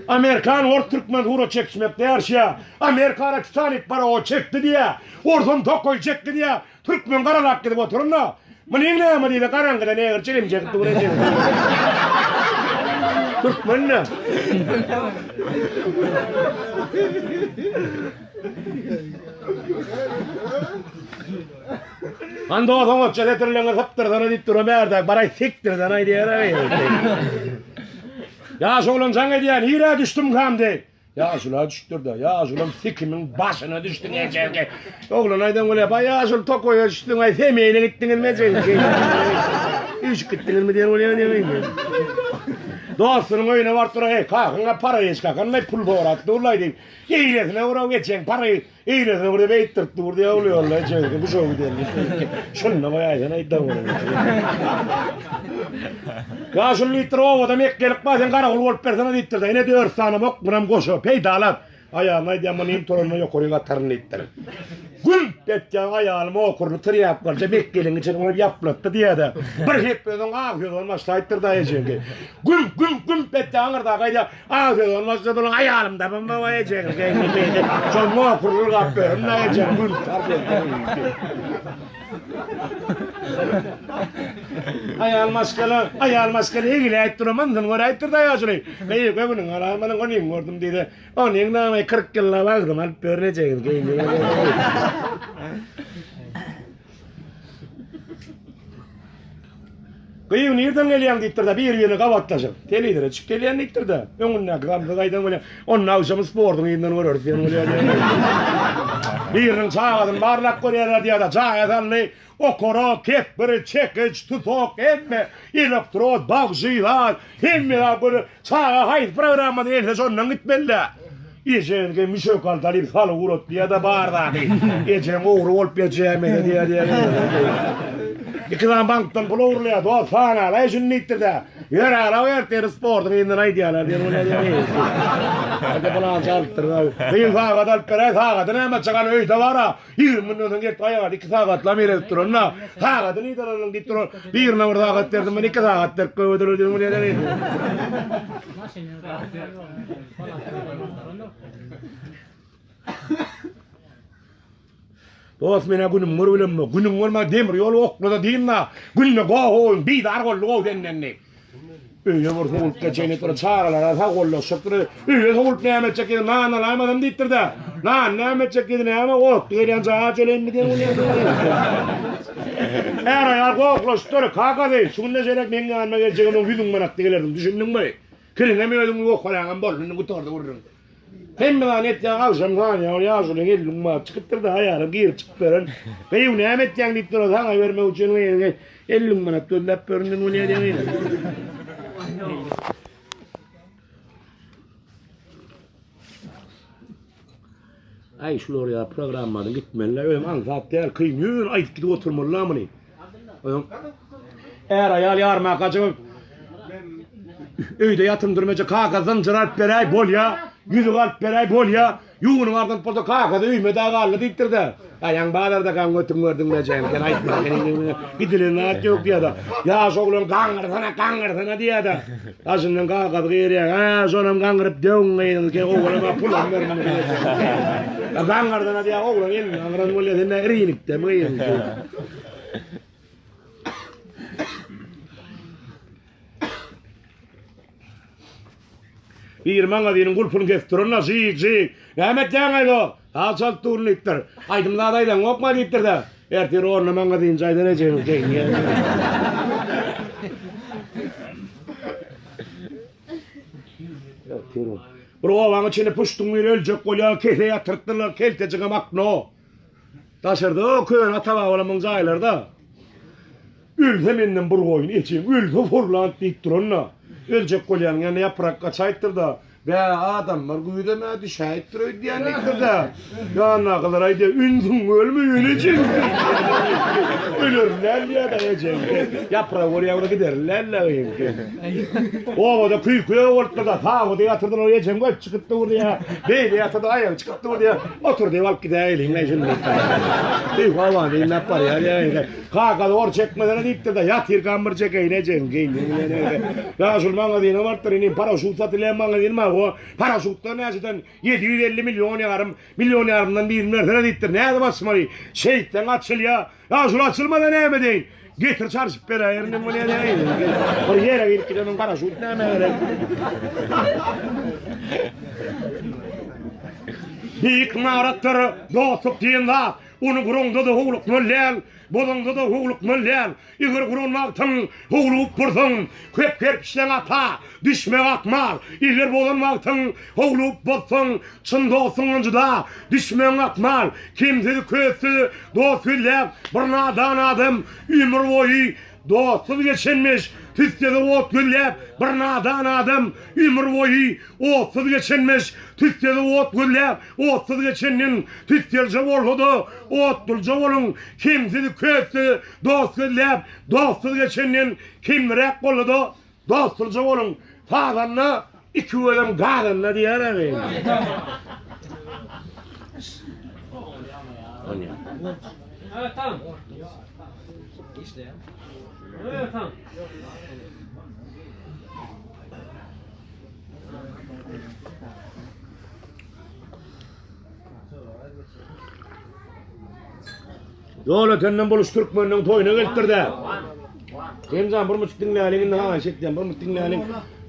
Amerikan ors türkmen surat çekişmek därşýä. Amerikara Titanik parohod çekdi diýä. Orsam tokaý çekdi diýä. Türkmen garalap gidip oturanda. Munyň näme diýdi garaňkyda negr çilim çekip dur eken. Türkmen de. Han dostuň otja setirleňe sypdyrsana diýip duran bärde baraý sikdirsene diýer. Ýaş oglan jaň edýär, nirä düşdümkam diýip. Ýaşula düşüpdir-de, ýaşulam sikimiň başyna düşdüň ejeňki. Oglan aýdan bolýar, baý ýaşuly tokaýa düşdüň, aý semeýine gitdiňizmi ejeňki? Üýşüp gitdiňizmi diýen bolýar diýen. Dostunyň öýüne baryp duran, eý, kakyň-a para hiç kakanlaý pul sorap durlaý diýip, eýlesine uraw ejeň parayy eýlesine bir beýtdirip dur diýip ol ýolda ejeňki bu şow diýen. Şunda goýaýsana aýdan bolýar. Ýaşuly diýipdir, obada mekgelik bar, sen garawul bolup bersene diýipdir-de, ine dört sany bok, munam goşa, peýdalat. Aýalyna aýdýan, muny im turanda ýokary ataryn diýipdir. Gümp etýän aýalym okurly tirýäpgarja mekgeligiň içine goýup ýaplatdy diýýär-de, bir hepdeden soň agy sezon başlaýypdyr-da ejeňki. Gümp, gümp, gümp etýän aňyrdaky aýdýar, agy sezon başlady, onuň aýalym tapynma waý ejeňki, şol okurly ylgap ýörün-dä ejeň, gümp tarp etdi. Aýal maşgala, aýal maşgala egiläýip duran ynsyny göräýipdir-de ýaşuly. Gyz, göwnüň alaýmanyň onyň gördüm diýdi. Onyň näme 40 ýyllap agzyma alyp ýörmejegini geýindi. Gyz, nirden gelýäň diýipdir-de, bir-birine gabatlaşyp. Telewizora çykyp gelýän diýipdir-de. Öňündäki gamsyz aýdan bolýar. Onda agşam sportuň yzyndan göreris diýen bolýar. Biriniň çagasyny barlap görýärler diýýär-de, jaýa saldy, okorok, kepbir, çekiç, tutok, hemme, elektrod, bagşy, zat, hemme zat görýär. Çaga haýsy programmada gelse şondan gitmeli-dä. Ejeňki müşek al talyp salyp ugrat diýýär-de bar zady. Ejeň ogry bolup geçäýmese diýýär diýýär. Iki sany bankdan pul ogurlaýar, dost sanalaý şuny diýipdir-de. Ýör ala ertir sportuň yzyndan aýdýarlar diýen bolýar diýen. Hadi bulança alypdyr. Gyz sagat alyp beräý, sagady näme çykan öýde bara. 20 günden soň gelip aýagyny 2 sagatlap eredip duran-da. Sagady nirden aldyň diýip duran. Birine bir sagat berdim, men 2 sagat berip goýberdiler diýen bolýar diýen. Dost menä günüm gör bilemmi? Günüň görmä demir ýol oklada diýinna. Günde goh-oýun bizar boldy gow senden diýip. Öýe bir sowulyp geçeýin diýip bir çagalara sag gollaşypdyr. Öýe sowulyp näme etjek ýeri nan alaýmasam diýipdir-de. Nan näme etjek ýeri näme otly gelýän jaýa çöleýinmi diýen bolýar. Är aýal gohlaşypdyr. Kakasy, şu günde şeýle meň ýanyma geljegem ýüzüň manatly gelerdim, düşündiňmi? Kiriňem özüň ýokalaňam boldy, indi gutardy gürrüň. Hemme zany etýäň agşam sanýa ol ýaşulyň elli müň manat çykypdyr-da aýalam girip çykyp beren. Gyýw näme etýäň diýip duran saňa bermek üçin gyýw 50 müň manat gözläp ýörün bolýar diýen. Aý şular ýa programmadan gitmeliler özüm aňsat däl kyn ýöne aýdyp gidip oturmalylar muny. Özüm är aýal ýarmaka çykyp öýde ýatym durmaja kaka zynjyr alyp beräý bolýa ýüzük alyp beräý bolýa ýuwunyp ardynyp bolsa kakasy öýüme da galdy diýipdir-de. Aýaň bazarda gaň götüň gördüň mejäni sen aýtma gidilen zat ýok diýýär-de. Ýaş oglan gaňyrsana gaňyrsana diýýär-de. Daşyndan kakasy girýär. Hä, şonam gaňryp döwüň gyzyňy ke oglama pulam bermän. Gaňyrsana diýýär, oglan elini gaňyran bolýar, sen nä irinikdemi gyzyň? Biri magazynyň gulpuny kesip duran-da, jyk, jyk. Näme etýäň-aý bu? Saz çalyp durun diýipdir. Aýdym zat aýdaňokma diýipdir-de. Ertir ornuna magazinçi aýdar ejeňiz geýinýär. Bir obaň içinde puştuň biri öljek bolýar, kese ýatyrypdyrlar, keltejigem akno. Daşarda o köne ata-babalarymyň jaýlary-da. Ölse menden bir goýun, ejeň ölse horlant diýip duran-da. Öljek bolýanyň ýanynda ýaprak gaçaýypdyr-da. Bä, adamlar güýzem-ä düşäýipdir öýdýän diýipdir-de. Ýanyndakylar aýdýar, Ünsüň ölme, ölejeň diýip. Ölerin-dä diýýär-de ejeň. Ýaprak görýär, ony giderin-dä öýüňki. Obada küýki bolupdyr-da, tabydy ýatyrdylar, ejeň göt çykyp dur diýýär. Beýle ýatyrdy, aýagy çykyp dur diýýär. Otur diýip alyp gidäýeliň-le şuny diýipdir. Küýki obany diňläp barýar ýa. Kaka zor çekmesene diýipdir-de, ýatyrkam bir çekeýin ejegiň geýnini. Ýaşuly magazyna barypdyr, inim paraşut satylýan magazin bar, o paraşutdan näçeden 750 million ýarym, million ýarymdan birini bersene diýipdir. Nädip açmaly? Şeýtseň açylýar. Ýaşuly açylmasa näme edeýin? Getir çalşyp beräýerin diýen bolýar. Bir ýere girip gideniň paraşut nämä gerek? Beýik maratdyr dostluk diýen zat. Ony guraňda-da howlukmaly däl. Bozaňda-da howlukmaly däl. Eger guran wagtyň howlugyp dursaň, köp kerpiçleň ata düşmegi ahmal. Eger bozan wagtyň howlugyp bozsaň, çyn dostuňdan juda düşmegiň ahmal. Kemsiz, köstsüz dost gözläp, bir nadan adam ömür boýy dostsuz geçenmiş. Tüssede ot gözläp, bir nadan adam ömür boýy otsuz geçenmiş. Tüssede ot gözläp, otsuz geçenden tüsselje bolsa-da, otluja boluň. Kemsiz, köstsüz Dost gözläp, dostsuz geçenden kemmiräk boldy-da, dostsuzja boluň. Sazanda iki gözem gazanda diýer agyn. Evet tamam. Evet tamam. Ýol ötenden boluş türkmeniniň toýuna gelipdir-de. Hemjan bir muçuk diňläliň indi haýyş etýän bir muçuk diňläliň.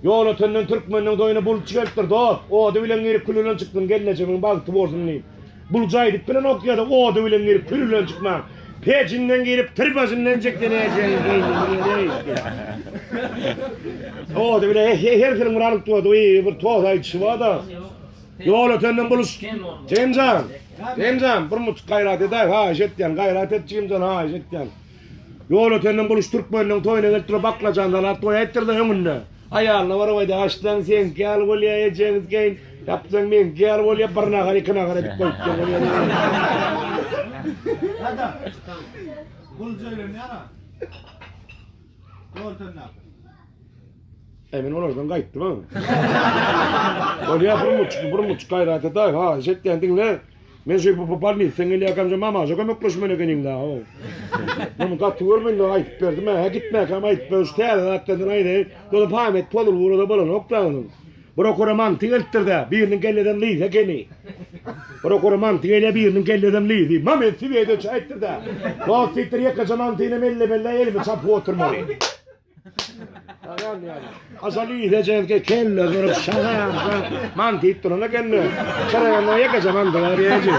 Ýol ötenden türkmeniniň toýuna bulutçy gelipdir dost. Ody bilen girip küli bilen çykdym gelnejemiň bagty bolsun diýip. Bulutçy aýdyp bilenok ýa-da ody bilen girip küli bilen çykman. Pejinden girip tyrbaşyndan çekdi Ody bilen her siniň bir alyp durdy bir toz aýdyşy bar-da. Ýol ötenden buluş. Jemjan. Jemjan, bir muçuk gaýrat edäý, haýyş etýän, gaýrat et Jemjan, haýyş etýän. Ýol ötenden buluş türkmeniniň toýuna gelip duran baklajan salat goýaýypdyr-da öňünde. Aýalyna baryp aýdýar, Açsaň seňki ýaly bolýar, ejeňiz geýin, ýapsaň meňki ýaly bolýar, bir nahar, iki nahar edip goýupdyr bolýar. Dada, buluş öýlenýär-a. Ýol ötenden. Eý, men olardan gaýtdym ha. Bolýa bir muçuk, bir muçuk gaýrat et, aý, haýyş etýän diňle. Men şu bu bolnitsaň gelýärkäm şu mamaja kömekleşmeli ekeniň da. Men gaty görmen de aýdyp berdim, ha gitmäkäm aýdyp ber, şu täze zatlardan aýdaýyn. Doly pamet pozul burada bolanok da onuň. Bir okara manty gelipdir-de, biriniň kelleden lyzy ekeni. Bir okara manty gelýär, biriniň kelleden lyzy. Mamet sibe-de çaýypdyr-da. Dost diýipdir, ýekeje mantyny melle-melle elimi çapyp oturmaly. Azaly rejelge kelle durup şaga man diýip durana kelle. Çaraganda ýekeje man durar ýeje.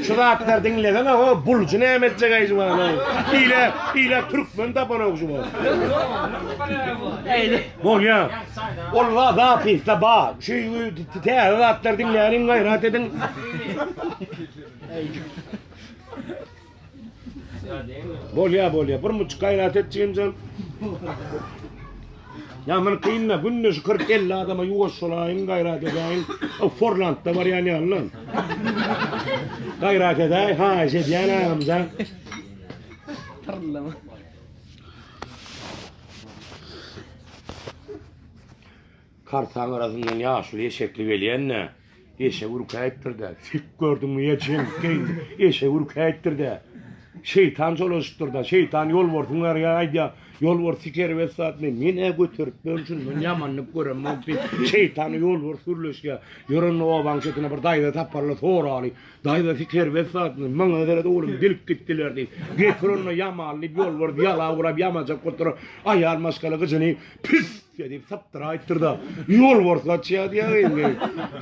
Şu zatlar diňlesene o bulju näme etjek aý juwana. Ile ile türkmen tapanok şu. Bolýa. Ol za zapisde bar. Şu täze zatlar diňläniň gaýrat ediň. Bolýa bolýa. Bir muçuk gaýrat et jigimjan. Ýa muny kynda günde şu 40-50 adama ýuwaş bolaýyn gaýrat edäýin. O Forlandda barýan ýaly lan. Gaýrat edäý, haýyş edýän agamjan. Tyrlama. Kartaň arasyndan ýaşuly eşekli gelýän-de, eşek ürkäýipdir-dä. Sik gördüňmi ejeň, geýindi. Eşek ürkäýipdir-dä. Şeýtan çolaşypdyr-da. Şeýtan ýolbarsyň garýa aýdýar. Ýolbars siker bessat men. Men-ä göterip ýörün şundan ýamanyny göremok diýip, şeýtany ýolbars gürleşýär. Ýörende obaň çetinde bir daýza taparlar, soraly. Daýza siker bessat men. Maňa seret oglum, dilip gitdiler diýip. Getir onda ýamaly diýip, ýolbars ýala gurap ýamajak bolup duran aýal maşgala gyjyny püs! Diýip sapdyraýypdyr-da, ýolbars gaçýar diýýär indi.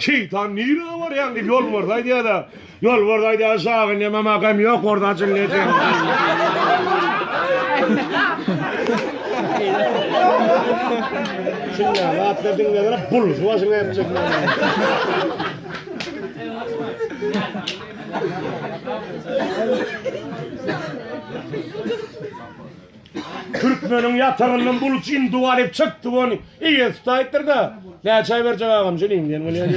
Şeýtan nirä barýaň diýip ýolbars aýdýar-da. Ýolbars aýdýar, Şagy neme makam ýok orda jynnejeň. Şunda zatlar diňleseler bulsy başyňa etjek. Türkmeniň ýatagyndan bulut indi alyp çykdy ony. Eýesi tutaýypdyr-da. Näçe aý berjek agam şuny diýen bolýar.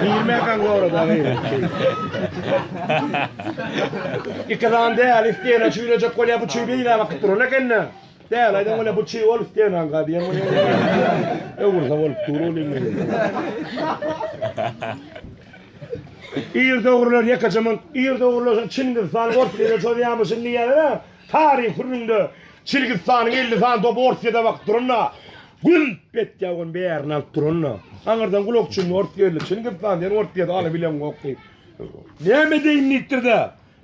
Girmäkäň zorada gaýrat. Iki sany däli stena çüýlejek bolýar, bu çüý beýle bakyp duran eken-de. Däli aýdan bolýar, bu çüý ol stenaňka diýen bolýar. Öwürse bolup dur ol indi. Ir dogrular ýekeje munt, ir dogrular Çingiz han Orsýete çozýarmyşyn diýýärler-ä. Taryh gürrüňde Çilgistanyň 50 sany topy Orsýete bakyp duranda, gümp etýär ony bärini alyp duranda. Aňyrdan gulakçyny ors geldi. Çilgistan sen Orsýeti alabileňok diýip. Näme edeýin diýipdir-de,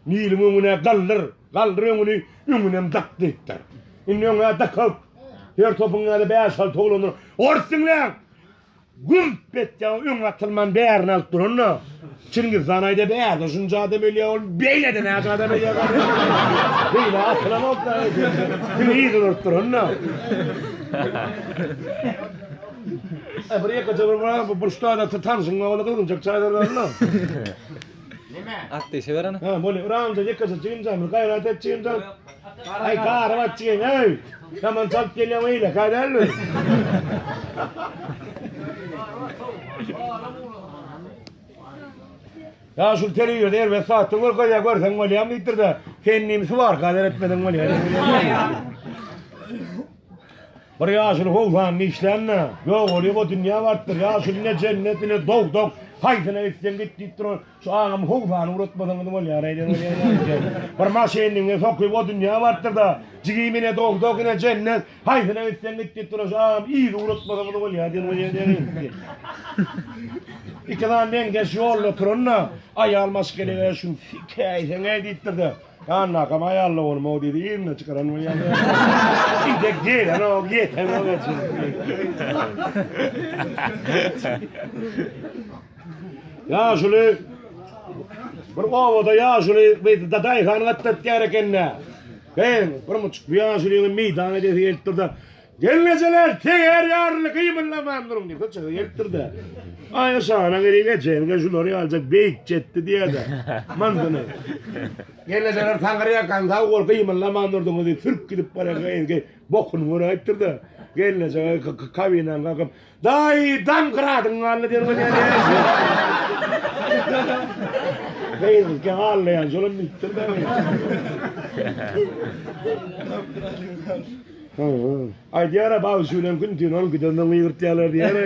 Niliň öňüne galdyr, galdyr öňüni, öňünem dak diýipdir. Indi öňe dakyp, her topuň ýany bäş-alty oglandyr. Ors diňläň! Gümp etýär, öňe atylman bärini alyp duranda. Çingiz han aýda bärde şunça adam ölýär, ol beýlede näçe adam ölýär. Beýle atylanok da. Kim yzyny urup duran-da. Ay bir ýeke bir bir bu burçda da tanşyň ogly gyzgynjak çaý berýärler. Neme? At diýse ber ana. Ha, bolýar. Uramja ýekeje jigimjan bir gaýrat et jigimjan. Aý gary bat jigim, ey. Ýaman çalyp gelýäň eýle, gaýdalmy? Ýa şul telewizorda erbet zatda görkezýär, görseň bolýarmy diýipdir-de, sen diýim swarka etmeseň bolýar. Bir ýaşuly howsanyny işlände, ýogalyp o dünýä barypdyr. Ýaşuly ne jennet, ne dowzah, haýsyna gitseň git diýip duran, şu agam howsany ugratmasaňyz bolýar-aý diýen bolýar. Bir maşynyny sokup o dünýä barypdyr-da, jigim ine dowzah, ine jennet, haýsyna gitseň git diýip duran, şu agam yzy ugratmasaňyz bolýar diýen bolýar. Iki sany meňzeş ýolda oturanda, aýal maşgalaga şuny sikäýseň-äý diýipdir-de, Annakam aýally bolma diýdi, yzyna çykaran bolýar. Ide gelenok, ýetenok eje. Ýaşuly bir obada ýaşuly bir daýhan gatnatýar ekende. Heý, bir muçuk bu ýaşulynyň meýdan edesi gelipdir-de, Gelnejeler, teger ýaryly gymyldaman duruň diýip, köçege gelipdir-de. Aý, şana gerek ejeňe şular ýalyjak beýik jetdi diýýär-de. Mandyny. Gelnejeler taňyrýakan sag bol gymyldaman durduňyz diýip, sürüp gidip barýarka yzky bokuny göräýipdir-de. Gelneje kabinany kakyp, Daýy, daňkyradyň galdy diýen bolýar. Gyzylke gallaýan şolam bilipdir-de. Aýdýar-a bagşy bilen gün-tün ol gidenden gygyrtýarlar diýýär-ä.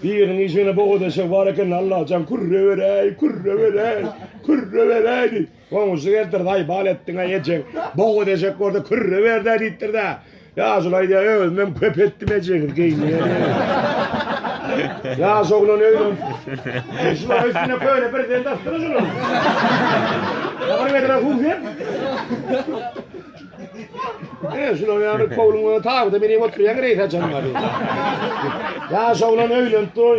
Biriniň işiginde bogaz eşek bar eken, Allajan kürre beräý, kürre beräý, kürre beräý diýip. Goňşy gelipdir, zaýbal etdiň-ä ejeň, bogaz eşek bolsa kürre ber-dä diýipdir-dä. Ýaşuly aýdýar, özümem köp etdim ejeňiz geýinýär. Ýaş oglan öýlen. Şular üstüne köne bir zend asdyra şular. Bir metre suw sep. E şular ýaly kowluň tabyda meni oturýan reýs açan bar. Ýaş oglan öýlenip dur.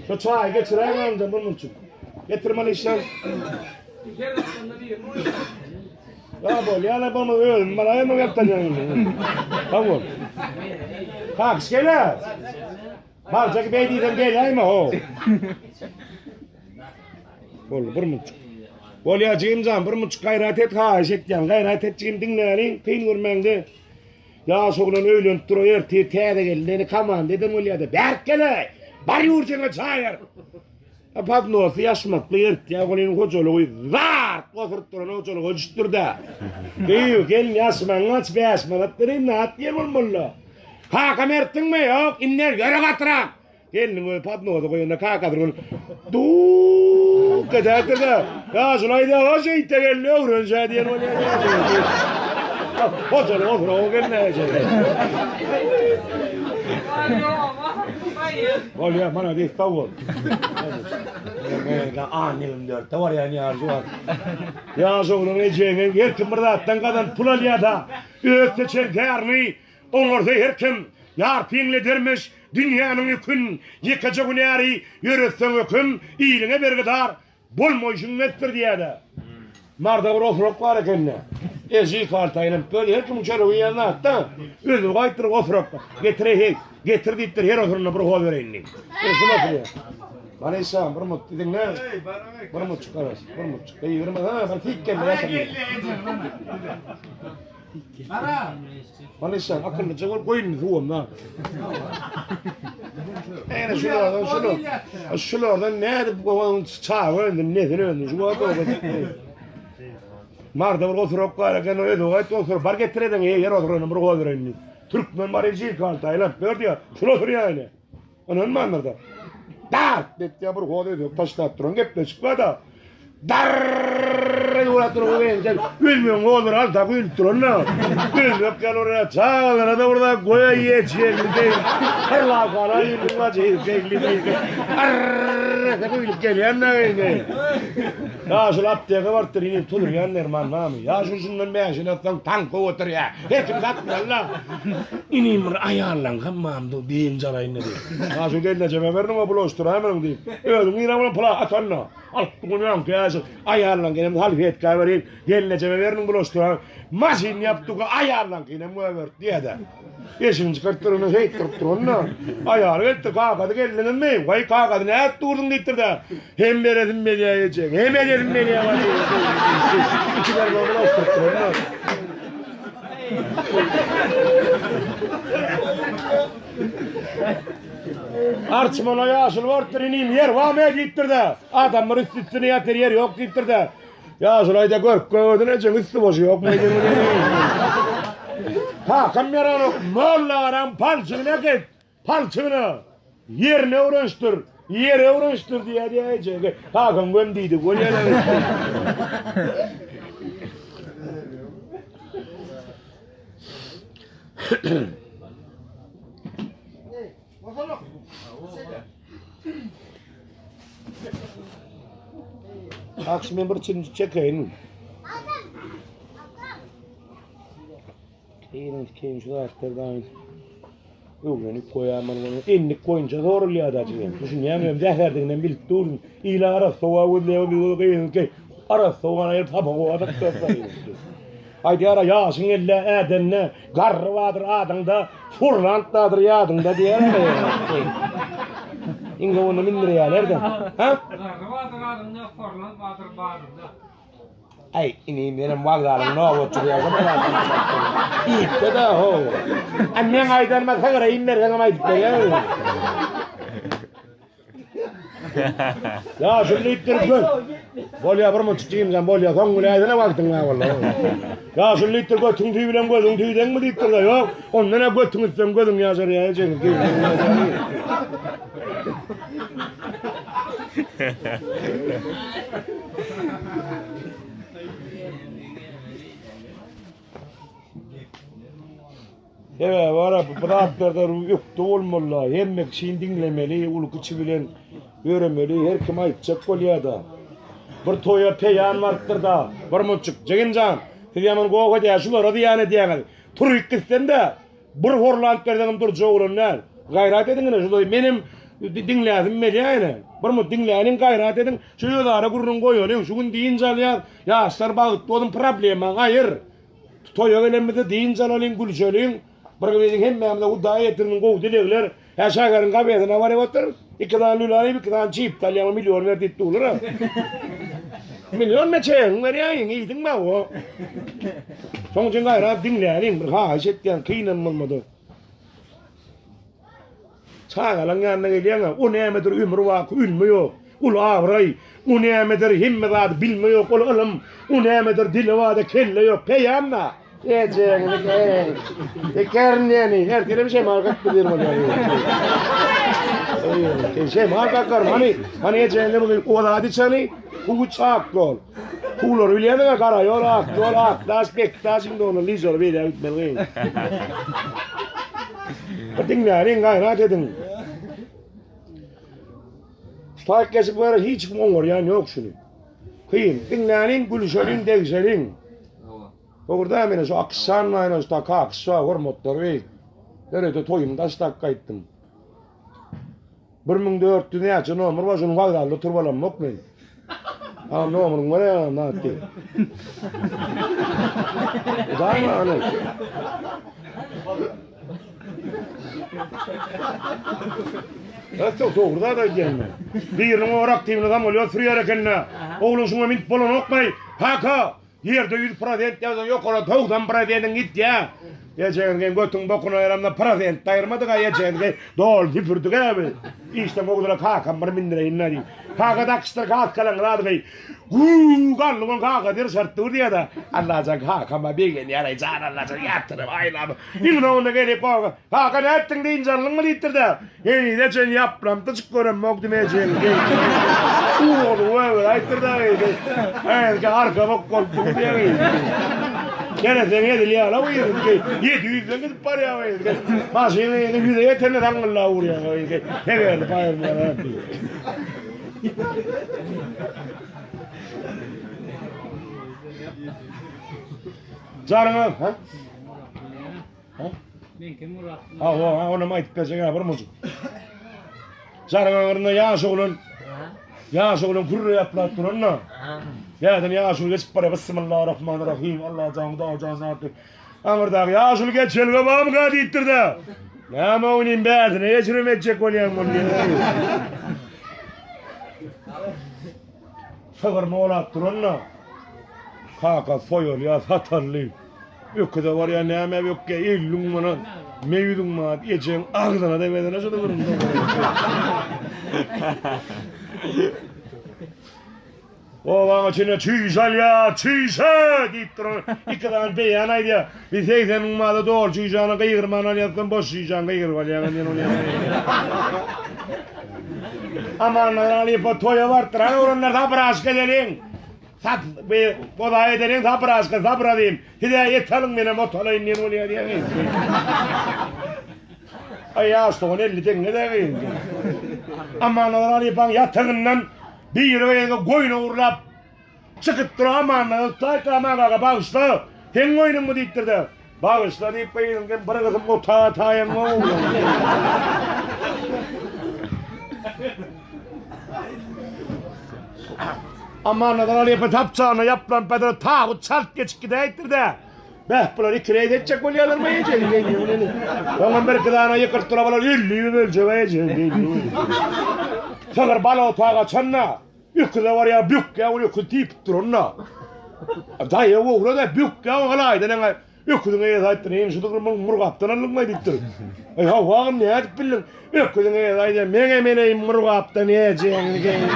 Şu çaý geçiräýiň onda bunun üçin. Getirmeli işler. Ya bol, ýa bol, özüm baraýyn, gepden Sag bol. Kalk, gele. Barjak beý diýsem geläýme ho. Bol, bir muçuk. Bolýa jigimjan, bir muçuk gaýrat et, haýyş etýän. Gaýrat et jigim diňläliň, kyn görmäňde. Ýaş oglan öýlenip dur, ertir täze gelin, komanda eden bolýa-da. Berk gele. Bar ýurduňa çaýar. Podnosy ýaşmakly ertýär, onuň hojalygy zart oturyp duran hojalyga düşüpdir-dä. Gyýw, gelin ýaşmagyň aç, bäş manat bereýin, nat diýen bolmaly-da. Kakam ertdiňmi? Ýok, indi ýöre gatyrak. Gelniň özi podnosy goýanda kakasyny görüp, duk edäýipdir-de. Ýaşuly aýdýar, o şeýtde gelin öwrenşä diýen bolýar. Hojalyk oturan gelin-ä. Bolýar, malades, sag bol. An 24-de barýan ýaşy bar. Ýaş oglan ejeňe her kim bir zatdan gazanyp pul alýar-da, öz seçen kärini oňarsa her kim ýarpy ýeňledermiş dünýäniň ýükün, ýekeje günäri ýöretseň höküm, iliňe bergidar Bolmaýşyň mesdir diýýä-de. Marda bir osurak bar eken-de. Eji kartaýlanyp böyle her kimiň çöregi iýen zat-da. Özüni gaýtdyryp osurak. Getir heý, getir diýipdir, her osuranda bir hoz bereýin diýip. E, şul osurýar. Bana işan, bir mut diňle. Bir mut çykaras, bir mut çyk. Gygyrma, ha, bir tik geldi. Gara. Bana işan, akyllyja bol, goýun suwumda. Ene şulardan şular. Şulardan nädip gowan çaga öndü, nesil öndü. Şu wagt oba. Marda bir oturak bar eken, özi gaýt otur. Bar getir eden, ýer oturany bir goý bereýin. Türkmen bar ejik altaýlap ber diýär. Şul oturýar ene. Ynanmandyr-da. Dart! Diýip bir hoz özbek taşlap duran gepleşik bar-da. Darrrr edip duran enjek özbegiň hozlary alta guýulyp duran-da. Özbek ýaly bir çagalara-da bir zat goýa ýeçegli deý. Bir lagala ýüzüň bajy ýeçegli deý. Arrrr! Kerese guýlup gelýän nägeýdi. Ýaşuly apteka barypdyr, inim tuzurýan derman barmy? Ýaşuly şundan bäş ýyl atsaň tanka oturýa. Her kim satmaly-la. Inim bir aýallaňkam barmy, dynç alaýyn diýip. Ýaşuly gelnejeme berdiň-o bulaşdyraýmadyň diýip. Özüň nirä bolan pula atanda. Alyp bu gün öňki ýaşuly aýallaňkynam salfetka berýin, gelnejeme berdiň bulaşdyraý. Maşyn ýapdyk, aýallaňkynam goýberdi diýýä-de. Eşigini çykaryp duranda şeýtdirip duranda, aýaly gelipdir, Kakasy geldiňizmi? Waý, kakasy nädip durduň diýipdir-de. Hem beresim gelýär ejeň, hem edesim gelýär waý. Ikiler bulaşdyryp duranda. Arçmana ýaşuly barypdyr, inim, ýer barmy diýipdir-de. Adamlar üsti-üstüne ýatyr, ýer ýok diýipdir-de. Ýaşuly aýda görüp gördün ejeň üsti boşy ýokmy diýip. Kakam ýaranok, molla garam palçygyna git, palçygyna. Ýerine öwrenişdir, ýere öwrenişdir diýýär diýýär eje. Kakam göm diýdi, bolýar. Akşam men bir çilimci çekeýin. Keýin, keýin şu zatlardan öwrenip goýaman bunu. Endik boýunça zorulýar da jigim. Düşünýäňmi? Hem zäherdiginden bilip durun. Ila arassa howa gözleýär, bir gyz ki, arassa howany aýryp hapa howa da Aýdýar-a, ýaşyň ellä ädende, garry bardyr adyňda, furlant bardyr ýadyňda diýýärler. Iň gowuny mindirýärler-de. Ha? Garry bardyr adyňda, furlant bardyr badyňda. Aý, inim, menem wokzalyň nobatçysy ýa-da Iýipde-de, ho. A meň aýdanyma sygyra iým berseňem aýdyp berýän. Ya şunu diýipdir gör. Bolýa bir munçuk jigimjan bolýa soň güläýsene wagtyň bar walla. Ya şunu diýipdir götüň tüý bilen gözüň tüý deňmi diýipdir da ýok. Ondan ha götüň üstün gözüň ýaşar ýa ejeň. Sebäbi bar-a, bu zatlarda ökde bolmaly-da, hemme kişini diňlemeli, uly-kiçi bilen ýöremeli, her kim aýtjak bolýar-da. Bir toýa peýan barypdyr-da, bir munçuk, Jigim jan, siz ýaman goh edýäňiz, şulara zyýan edýäňiz. Turyp gitsem-de, bir horlanyp berseňem durjak oglan däl. Gaýrat ediň ine, şu menem diňläsim gelýär ine. Bir munt diňläliň, gaýrat ediň, şu özara gürrüň goýalyň, şu gün dynç alýas, ýaşlar bagtly bolsun, problemaňy aýyr. Toýa gelenimizde dynç alalyň, gülşeliň. Bir biziň hemmämize Hudaý ýetirsin gowy dilegler. Hä şägeriň kafesine baryp otur. Iki sany lüle alyp, iki sany çips alýaň, million ber diýip durlar. Million me çegiň berýäň, iýdiň bä o. Şoň üçin gaýrat diňläliň, bir haýyş etýän, kynam bolmady. Çagalaň ýanyna gelýäň-ä, o nämedir ömür baky ölme ýok, ol abraý, o nämedir hemme zady bilme ýok, ol ylym, o nämedir dili barda kelle ýok, peýan-da! Ejeňi eý, tekerin diýeni, ertirem şemal kakdy diýen bolýar. Eý, şemal kakar, hany, hany ejeňe bu o zady içeni, suwy iç ak ýol. Suwlary bilýäňiz-ä, gara ýol, ak ýol, ak daş, bek daş, indi ony lyžaly beýläk gitmeli gyz. Bir diňläliň, gaýrat ediň. Şu taýyk geçip bara hiç kim oňarýan ýok şuny. Kyn. Diňläliň, gülüşeliň, degişeliň. Dogrudan meni şu Akyşjan maýna şu taka Akyşja hormatlar beý. Derede toýumy daşlap gaýtdym. 1400 näçe nomer bar şuny wokzalda oturyp alamok men. A nomeryň bar ýa nätdi? Daýma ana. Ötse dogry zat aýdýan men. Biriniň orak aktiwini samolýot sürýär ekende. Ogluň şuňa minip bolanokmy? Kaka, ýerde 100 prosent ýazan ýokara 90 prosentiň gitýä. Ejeňiň götüň bokuna ýaramda prosent aýyrmadyk-a ejeňizi doly süpürdik-ä biz. Işden gowudyra kakam bir mindireýin-dä diýip. Kaka dakyşdyr kaskalaň zadyny. Guu galdyň kaka bir şart dur diýýär-de. Allajan kakama begenýär-aý jan Allajan ýatyrym aýlap. Iň soňunda gelip kaka, kaka nätdiň dynç aldyňmy diýipdir-de. Henize çen ýaplamtyjyk göremok diýip ejeň geýdi. Uwudy öwür aýtdyr-da. Häzirki arka bok bolup dur diýýär. Gereseň edilýär-la bu ýerde. 700-den gidip barýar bu ýerde. Maşyny ýüze ýetende zaňňyldap urýar. Hegerli paýyrmaýar. Janyňa, ha? Ha? Meňki Murat. Ha, o, ha, onam aýdyp berjek ha bir mujuk. Janyň aňyrynda ýaş oglan, ýaş oglan kürre ýaplap duran-da. Ýadan ýaşuly geçip barýar. Bismillahirrahmanirrahim. Allah jan, Huda jan, zatdy. Aňyrdaky ýaşuly geçelge barmyka diýipdir-de. Näme oýnayım bärsine geçirem etjek bolýaň bol diýen. Sygyr molap duran-da. Kaka soýalýar, satarly. Öküze barýar, näme ökge 50 manat, 100 manat ejeň agzyna da berene şu sygryň. Obaň içinde çüýşe alýar, çüýşe! diýip duran iki sany beýan aýdýar. Bir 80 müň manada doly çüýşäni gygyrman alýarsyň, boş çüýşäni gygyryp alýaň diýen bolýar. Amanlar halypa toýa barypdyr. Hany oglanlar sabraşka edeliň. Sat bi goza edeliň sabraşka sabra diýim. Size et alyň menem ot alaýyn diýen bolýar diýen. Aý ýaş sogan 50 teňňe de gyz. Amanlar halypaň ýatagyndan Biri gyzy goýun ogurlap çykyp dur Amandan Taýka Aman aga bagyşla seň goýnuňmy diýipdir-de bagyşla diýip gyzyň hem bir gysym otaga taýaň Amandan Alyýewe tapçanyna ýaplanyp bedre tabyt çalt geçip gidäýipdir-de Beh bular ikireýt etjek bolýarlarmy eje? Oňam bir gyzana ýykyryp duran bular 50 böljek eje. Sygyr bala otaga çanna, öküze barýar bükýär, ol öküz diýip duranda. Daýy ogra da bükýär, o galaýdan eňe öküziň eýesi aýtdy, "Neýin şu sygyr murgapdan aldyňmy?" diýipdir. Eý hawagym nädip bildiň? Öküziň eýesi aýdýar, "Meňe meneýin murgapdan ejeňi geýin."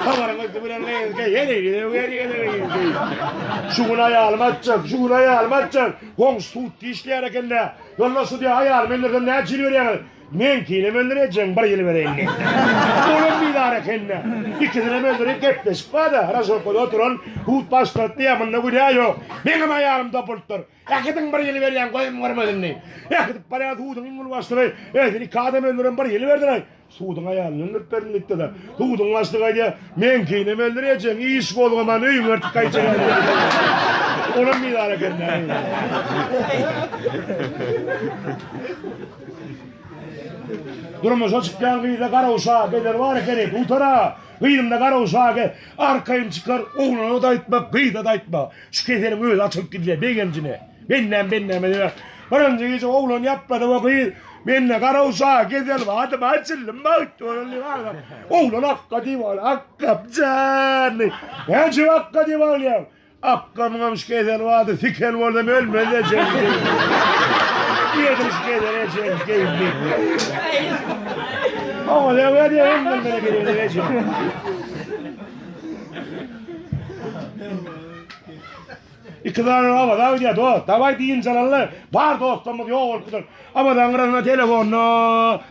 Habaryň üsti bilen Şu gün aýalymy atjak, şu gün aýalymy atjak. Goňşy sudda işleýär eken-dä. Ýoldaş sudýa aýalymy öldürsem näçe ýyl berýäňiz? Meňkinem öldürejeň, bir ýyl bereýin diýdi. Olam bizar eken-dä. Ikisinem öldürip gepleşik bar-da. Raşolkada oturan sud başlygy diýýär, munda günä ýok. Meňem aýalym topulupdyr. Äkidiň bir ýyl berýän gözüm görmesin diý. Äkidip barýan suduň iň uly başlygy, Eý, sen iki adam öldüren bir ýyl berdiň-aý. Suduň aýalyny öldürip berdim diýipdir-de. Suduň başlygy aýdýar, Meňkinem öldürejeň, iş gozgaman öýüňe ertip gaýtjak diýipdir. Olam bizar eken-dä. Durmuşa çykýan gyzda garawşa gezer bar ekeni, dutara. Gyzymda garawşa ge, arkaýyn çykar, oglana-da aýtma, gyza-da aýtma. Şu keseliň özi açylyp gidýär begenjine. Bendäm bendäme diýýär. Birinji gije oglan ýaplady we gyz mende garawşa gezel badym açyldym bagt bolan diýip Oglan akga diýip al, akgam jan. Näçe akga diýip alýaň? Akgamyňam şu kesel bardy, sikel bolsam ölmez ejem. Diýedim şu kesel ejem geýdi. Oňa ne berýär, ömrümde gelýär ejem. Iki sany Awaza gidýär dost. Daway dynç alaly. Bar dostlarymyz ýok bolup gider. Awazaň gyrasynda telefonda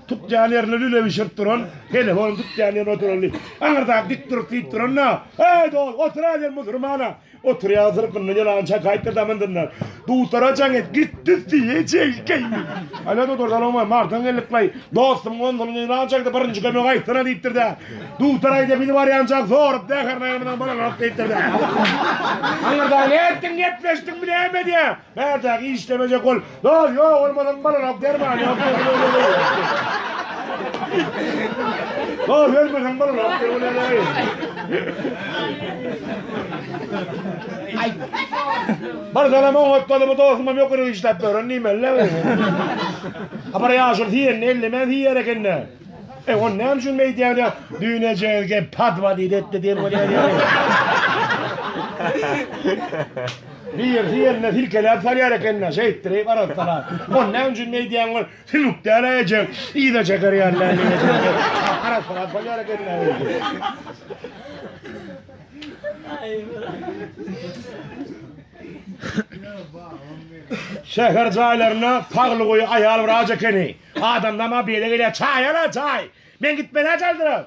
tutýan ýerinde lüle bişirip duran, telefon tutýan ýerinde oturan. Aňyrda dik durup diýip duran-da. Eý dost, otur sen musurmana. Oturýar syrkynda ýylan çakaýypdyr damandyndan. Dutara jaň et, gitdi diýjek. Alo doktor salam, Mardan geldik-laý. Dostum ondan ýylan çakdy, birinji kömek aýtsana diýipdir-de. Dutar aýda bizi barýançak sorup zäherini aýyrmadan bolanok diýipdir-de. Aňyrda nätdiň, gepleşdiňmi näme diýýär. Bärdäki işlemejek ol. Dost ýok bolmasaň bolanok derman ýok. Dost ölmeseň bolanok. Bir salam oňatmaly bu dostumam ýok ýere işläp ýören diýmeli-le. Habar ýaşuly siýenini ellemän siýer eken-dä. E on näme üçin beýdýäň diýýär. Düýn ejeňiz gelip podwodit etdi diýen bolýar diýýär. Bir ýerine silkeläp salýar eken-de, şeýtdirip arassalap. On näme üçin beýdýäň bol, sülük däl-ä ejeň, yza çeker ýaly däl diýip. Arassalap salýar eken-de. Şäher jaýlarynda saglygy aýal wraç ekeni. Adamlam-a beýle gelýär, çaý al-a, çaý! Men gitmeli-ä çaldyryp.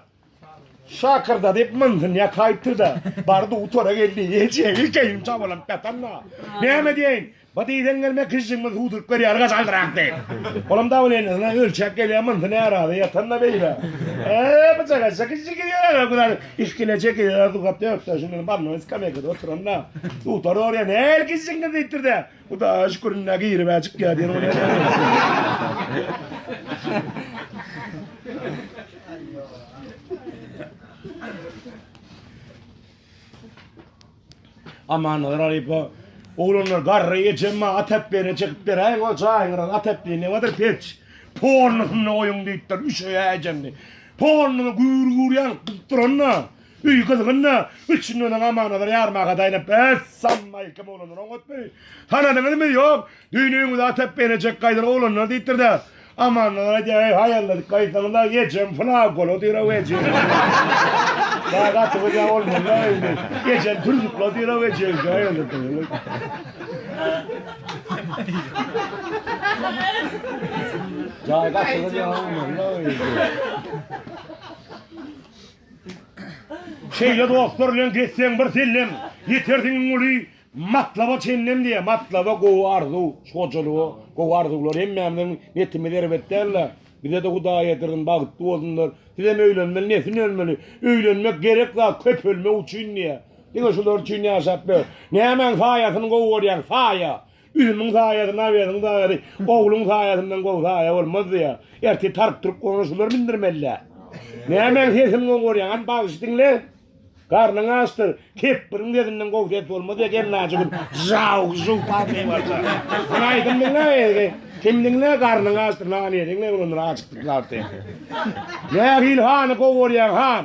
Şakyrda diýip mynsyny ýakaýypdyr-da, bardy utora geldi, eje, ilkeýin çabalanyp ýatan-da. Näme diýeýin? Bu diýseň gelme kişiňmi suwduryp berýär gaçaldyrak diýip. Olam dawleniýasyna ölçäp gelýär munda närazy ýatanda beýle. Eee bu çagaça kişi gidýär güzel işkile çekilýär sugap dökse şunuň barnyny skameýkada oturanda. Suwtar orýar näl kişiňi diýipdir-de. Hudaýa şükür indi girip-ä çykýar diýen bolýar. Amanlar alypa. Oglanlar garry ejem maňa at äpbene çekip beräýiň o jaýyňyz at äpbene newadyr peç. Polnusynda goýuň diýipdir üşeýä ejemni. Polnuny gür-gür ýanyp gyzyp duranda, öý gyzgyn-da, üçünden Amanazar ýarmaga daýanyp, Essammaýkim oglanlar oňatmy? Tanadyňyzmy? Ýok. Düýn öýüňize at äpbene çek gaýdan oglanlar diýipdir-de. Amanlar aýdýar, eý, haýalladyk gaýtsaňyz-a, ejem flagola otyr-ow, ejem. Dagy gaty gyzýar bolmaly-da indi. Ejem türzükli otyr-ow, ejem, haýalladyk. Dagy gaty gyzýar bolmaly-da indi. Şeýle dostlar bilen gezseň bir sellem, ýetersiň iň uly Matlaba çenlem diýýär. Matlaba gowy arzuw, şu hojalyga gowy arzuwlar hemmämiziň netimiz erbet däl-de. Bize-de Hudaý ýetirsin, bagtly bolsunlar. Sizem öýlenmeli, nesin ölmeli. Öýlenmek gerek zat, köpelmek üçin diýýär. Diňe şular üçin ýaşap ber. Nämäň saýasyny gowy görýäň? Saýa. Üzümiň saýasy, nabeziň saýasy, ogluň saýasyndan gowy saýa bolmaz diýýär. Ertir tarp turup ony şular mindirmeli-dä. Nämäň sesini gowy görýäň? Hany bagşy diňle. Garnyň açdyr. Kepbiriň sesinden gowy ses bolmaz ya gelnaçy gün žaw žuw patlaýyp barsa. Sen aýdym diňle eý. Kim diňle garnyň açdyr nan ýediň ne olanlar açykdyklar diýip. Nähili hany gowy görýäň han?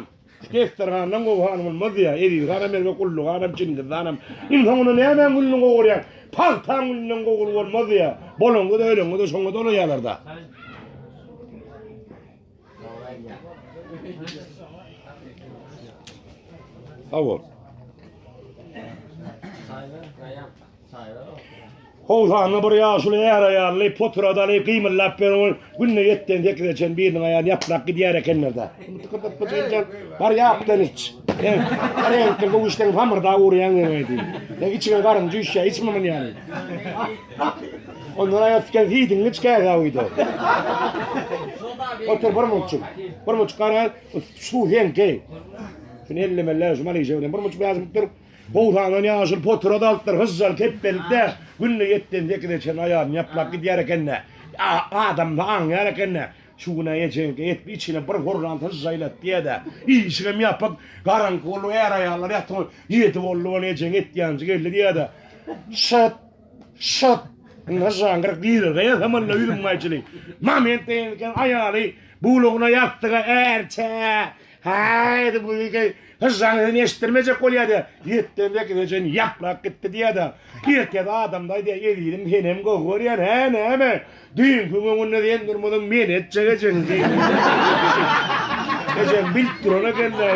Desterhandan gowy han bolmaz diýýär. Eziz hanam Erbe Gully hanam Çingiz hanam. Iň soňunda nämäň gülüni gowy görýäň? Pagtaň gülünden gowy gül bolmaz diýýär. Bolanda-da ölende-de şoňa dolaýarlar-da. Sag bol. Howsanda bir ýaşuly är-aýally potradaly gymyldap ýören günde ýetden sekize çen biriniň aýagyny ýaplap gidýär ekenler-de. Bar ýapdan iç. Bar ýapdan bu işden hamyrda urýaň diýip. Sen içiňe garyn jüýşýär, içme muny ýaly. Ondan aýak tiken hiýdiňi iç käse uýda. Otur bir munçuk. Bir munçuk gara suw seňki. Şuny ellemeli, şu malyşa bilen bir munçuk ýazyp dur. Howsandan ýaşyl potura dalypdyr, hyžžal kepbelikde günde ýetden sekize çen aýalyny ýaplap gidýär eken-de. Adamsy aňýar eken-de. Şu gün-ä ejeňki etdi içine bir hurran hyžžaýlat diýýä-de. Işigem ýapyk, garaňky boldy, är-aýallar ýatyp, ýedi boldy, ol ejeň et ýanjy geldi diýýä-de. Şyt! Şyt! Indi hyžžaň gyryp girerge ýasamanda ýüzüň gaýçyly. Moment diýen eken aýaly bulagyna ýassyga ärçä. Häý, bu hyžžaň sesini eşitdirmejek bolýa diýýä. Ýetden sekize çen ýaplap gitdi diýýä-de. Erkek adam-da diýýä, ezizim senem gowy görýän, hä näme? Düýnki öňünde sen durmadyň, men etjek ejeň diýdi. Ejeň bilip duran eken-dä.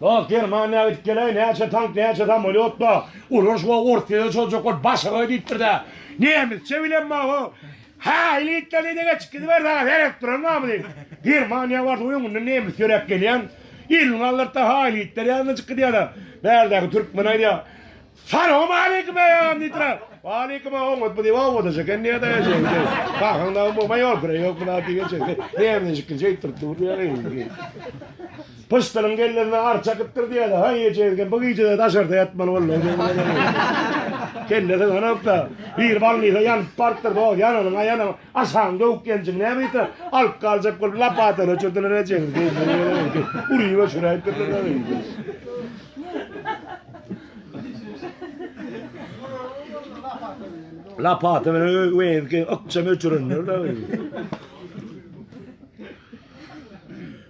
Dost Germaniýa gidip geleý, näçe tank, näçe samolýot bar. Olar şu wagt Orsýete çozjak bolup başagaý diýipdir-dä. Nemisçe bilen bar. Häli itler diýdi, geçip gidiber saňa seredip duran barmy diýip. Germaniýa bardy, öňünden nemis ýöräp gelýän. Elini galdyrtdy, haýly itler ýanyndan çykdy diýýär-de. Bärdäki türkmen aýdýar. Salam aleýkum eý agam diýipdir. Waleýkim aga oňat bu diýip owadaş eken diýýär-de ejeň. Kakaň dagy muňa ýol kireý ýok muňa diýip ejeň. Nemisçe şeýtdirip dur diýýär. Pyşdylyň kellesine arça çakypdyr diýýärler. Haý eje, bu gije-de daşarda ýatmaly boldy. Kellesi ganapda. Bir balnisa ýanyp barypdyr, dost, ýananyň aýanyň aşagyny döwüp geljiň näme diýse, alyp galjak bolup lopatany öçürdiler ejeňiz. Uryp öçüräýipdirler. Lopata bilen öýke ykjam öçürenler-de.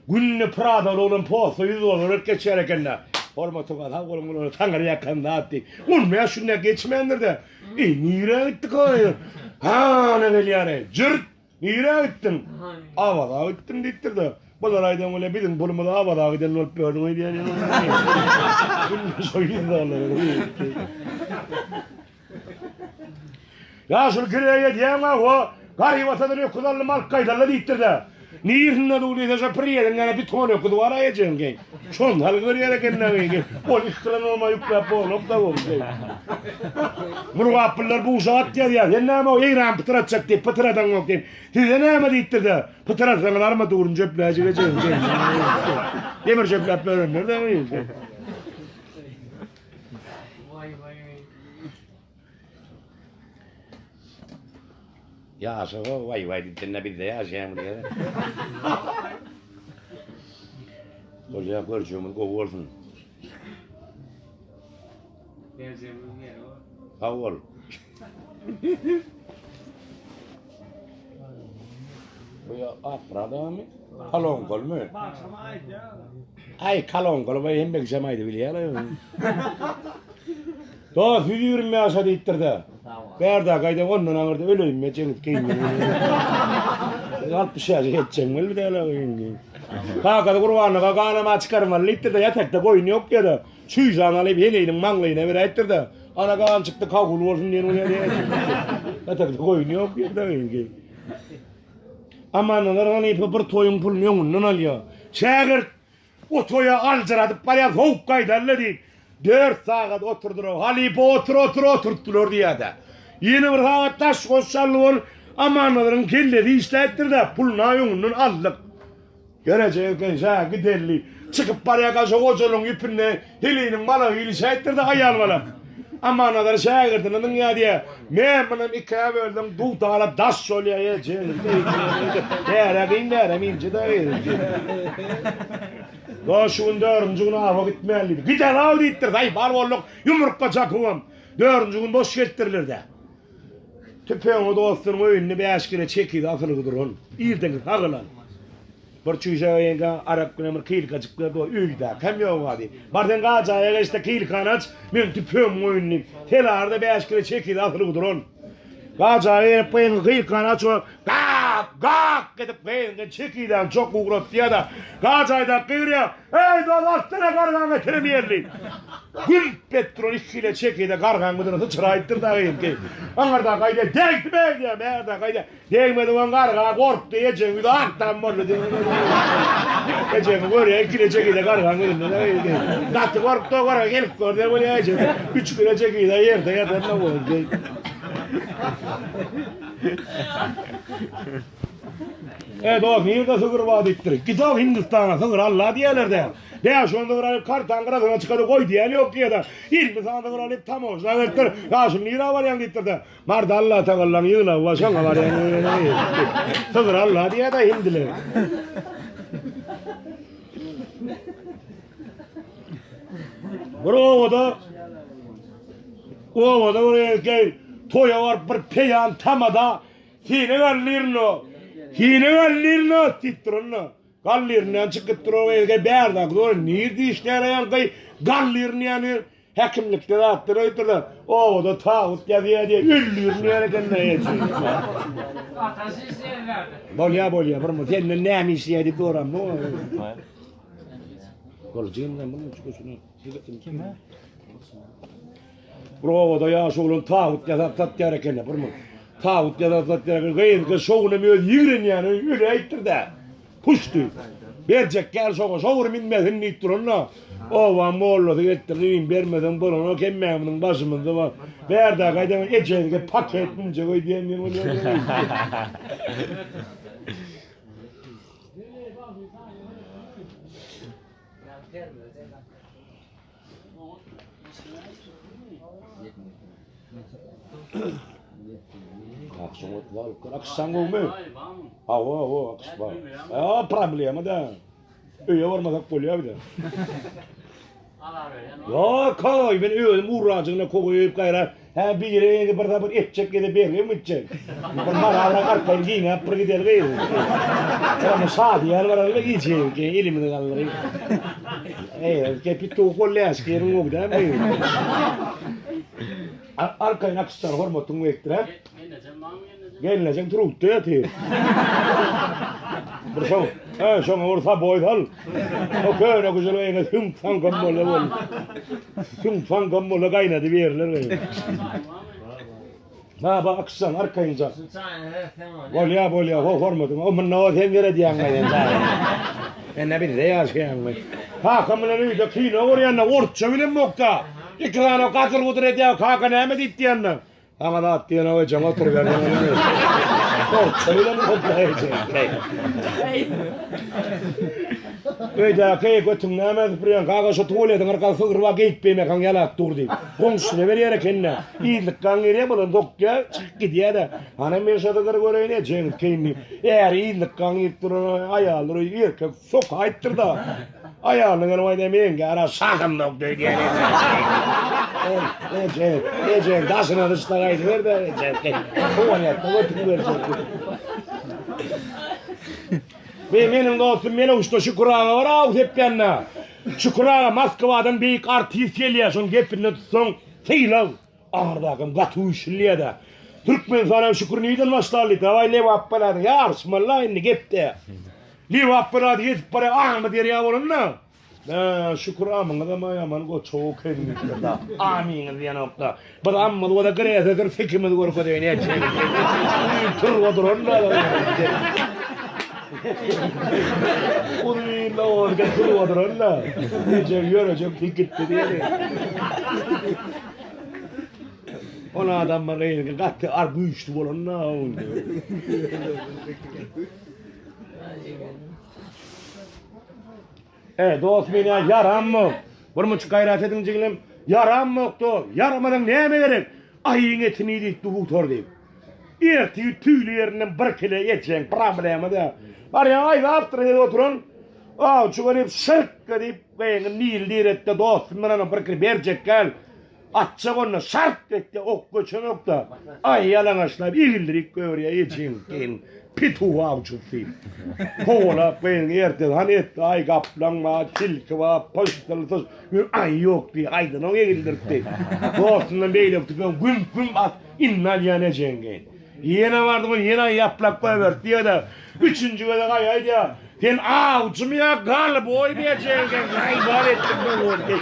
Günde Pradaly oglan posta 100 dollar berip geçýär ekende. Hormatly sag boluň bulara taňry ýakan zat diý. 15 günde geçmändir-de. Eý, nirä gitdik aý? Hana gelýär-eý. Jürt, nirä gitdiň? Awaza gitdim diýipdir-de. Bular aýdan weli biziň pulumyz Awaza giden bolup ýördüň öýdýän. Günde şo 100 dollar berip. Ýaşuly kireý edýäň-ä, o garyp atadan öküz aldym alyp gaýdalla diýipdir-de. Niresinde dur diýse şo priýediň ýene biton öküzi bar aý ejeň geý. Şony salgy berýär eken geý. Ol iki norma ýükläp bolak da bol geý. Murgaplylar buşa at ýazýar. Sen näme o Eýran pytratjak diýip pytradaňok diýip. Size näme diýipdir-de, pytratsaňyz arma durun jöpläjik ejeň geý. Demir jöpläp berenler de geý. Ýaşaga waý waý diýip sen-de bizde ýaşaýaň diýýär. Bolýa görjegimiz gowy bolsun. Berjegimiz ýeri bor. Sag bol. Bu ýa Akmyradamy? Kolonkolmy? Aý kolonkoly bu hemme kişem aýdyp bilýär. Dost 120 ýaşa diýipdir-de. Bärde gaýda ondan aňyrda öleýin men jeňip geýinmen. 60 ýaşa ýetjek boldy däl indi. Kakasy Gurbanlyga ganama çykarmaly diýipdir-de, ýatakda goýun ýok diýdi. Çüýşäni alyp heleýiniň maňlaýyna beräýipdir-de, ana gan çykdy kabul bolsun diýen bolýar diýýär. Ýatakda goýun ýok diýdi indi. Amanazar halypa bir toýuň puluny öňünden alýar. Şägirt O toýa aljyradyp barýar, sowuk gaýdaly diýip, dört sagat oturdylar. Halypa otur, otur, oturtdylar diýýär-de. Ýene bir sagat daş goş çaldy bol, Amannazaryň kellesi işläpdir-de, puluny-a öňünden aldyk. Gerejek eken, şä, gideli. Çykyp barýarka şo gojalygyň ýüpünde heleýiniň malagy ilişäýipdir-de, aýal balak. Amannazar şägirdine zyňýar diýýär, Men munam ikä bölsem dutara daş bolýar, eje. Bärä gyň, bärem inçe dagy. Dost şu gün dördünji gün awa gitmäli diýdi. Gidel-aw diýipdir, saý bar bolduk, ýumurtga çakybam. Dördünji gün boş gelipdirler-de. Tüpeňi dostunyň öýünde bäş kile çekiz asylgy duran. Irdenki sagylan. Bir çüýşe ýeňňe arak bilen bir kilkajyk berdi, o öýdäkem ýok ady. Bar sen gajaýa geç-de kilkany aç, meň tüpeňiň öýüni diýip. Telarda bäş kile çekiz asylgy duran. Gajaýa gelip gyňy kilkany aç, o gak, gak edip gyňy çekizäni çok ugratýar-da, gajaýda gygyrýar, Eý, dost, atdana gargaňy getirem ýerli. Gülüp et duran iki kile çekize gargaň müdüne syçraýypdyr dagy indi. Aňyrda gaýdýar, degdi-be diýýär, bärde gaýdýar. Degmedi oň garga gorkdy, ejeň ýüzi akdan boldy diýip. Ejeňi görýär, iki kile çekize gargaň ýüzünde dagy. Gaty gorkdy, o garga gelip gördi, bolýar eje. Üç kile çekize ýerde ýatan-da boldy. E dost nirde sygyr bar diýipdir. Gidok Hindistana sygyr alla diýerler-de. Bäş-on sygyr alyp kartaň gyrasyna çykady goý diýen ýok diýýär-de. Elli sany sygyr alyp tamožna gelipdir. Ýaşuly nirä barýaň diýipdir-de. Marda Allatagallaň ýygnagy bar şoňa barýan. Sygyr alla diýýär-de hindiler. Bir obada obada bir erkek toýa baryp bir peýan tamada Sine gallyrno, sine gallyrno diýip duranna. Gallyryndan çykyp duran elge bärde zor nirde işlär ýaňky gallyryn ýany häkimlikde zatlar öýdürler. Obada tawut ýazýar diýe öllürin ýer eken näçe. Ataş işleýär bärde. Bolýar bolýar bir mu senden näme işleýär diýip soramok. Bol jigimden bunu çykyşyny. Kim? Bir obada ýaş oglan tabyt ýasap satýar eken-de, bir müň. Tabyt ýasap satýar eken, gyz-gyz şo günem öz ýigrenýäni öläýipdir-dä. Puşdy. Berjek gel şoňa, şo bir minmesin diýip duran-da, obaň mollasy gelipdir, inim bermeseň bolanok, hemmämiziň başymyzda bar. Bärde gaýdan ejesiňe paket münjek öýdýän diýen bolýar. Akşam Akşam gowmy? Hawa, hawa, akyş bar. Ýa, problema da. Öýe barmasak bolýar bize. Ýa, kaý, men özüm urrajygyna koýup gaýra. Hä, biri bir bir etjek ýa-da bergem gitjek. Bir marabra arkaýyn giňäp bir gideli gyz. Ýa, şadyýan baraly gijek, elimizi galdyryp. Eý, gepi towuk bolýar, şkeriň ogdam. Arkaýyn akyşlar hormatyň beýikdir, hä? Gelnejeň turupdy ýatyr. Bir şoň, he, şoňa bir saboý sal. O köne güzel öýüne süňk saňkam bola bol. Süňk saňkam bola gaýnady berler. Baba akyşjan arkaýynja. Şu çaýyny seretseň bolýar. Bolýar bolýar ho hormatyň. O munda o sen seredýäň men çaýyny. Sen ne bizde ýaşaýaňmy? Kakam bilen öýde kino görýände orsça bilemokda. Iki sany gadyr gudyr edýär kaka näme diýip diýende. Saňa zat diýenok ejeň oturyber diýen. Orsça bilemokda ejeň. Öýdäki götüň näme süpürýäň kaka şu tuwaletiň arkasy sygyr bar geýip beýmekaň ýalap dur diýip. Goňşusyna berýär eken-de. Yzlykdan girýär, bular dokýar, çykyp gidýär-de. Hany men şo sygyry göreýin, ejeňiz keýin diýip. Äri yzlykdan girip duran aýallar öýi erkek sokaýypdyr-da. Aýalyna gelip aýdýar, meňki ara şahym dok diýýär. Eje, ejeň daşyna dyşda gaýdyber-de, ejeň. Tuwaletde götüň berjek. Be meniň dostum Melewşde Şükür aga bar aw sepýände. Şükür aga Moskwadan beýik artist gelýär şoň gepinde tutsaň sylag aňyrdakam gaty üýşülýärde. Türkmenistanam Şükür nirden başlarly dawaý Lebap bolady ýaryşmalyla indi gepde. Lebap bolady ýetip barýar aňmy derýa bolanda. Hä Şükür amyňyzam ýaman goçak eken diýipdir-da. Amyňyz diýenok-da. Biz ammyz bolsa Gresedir sekimizi görkezeýin erjek. Turba duran da. Uzyn da olga turba duran da. Ejek ýörejek diýip gitdi diýdi. Ol adamlar gyzy gaty ar güýçli bolan da. E, dost men-ä ýaramok. Bir munça gaýrat ediň jiglim. Ýaramok dost. Ýaramasaň näme gerek? Aýyň etini iýdik dutar diýip. Ertir tüýli ýerinden bir kile etjeň, problema däl. Barýaň aýlapdyr gezip oturan. Awçy gelip şyrk diýip, gyňy nil diretde dostum bilen bir kile berjek gel. Atjak onda şark etdi ok göçenokda. Aý ýalaňaçlap egildirik göwrýä ejeň geň petuh awçysy. Kowalap gyzyň ertesi hany etdi aý gaplaň bar tilki bar pyşdyl syş aý ýok diý aýdanok egildiripdi. Dostundan beýleki tüpeň güm güm at indi alýan ejeň geň. Ýene bardy ol ýene aý ýaplap goýberdi diýýä-de üçünji gezek aý aýdýa Sen awçymy ýa galboýmy ejeň sen gaýbar etdiň dogrudy.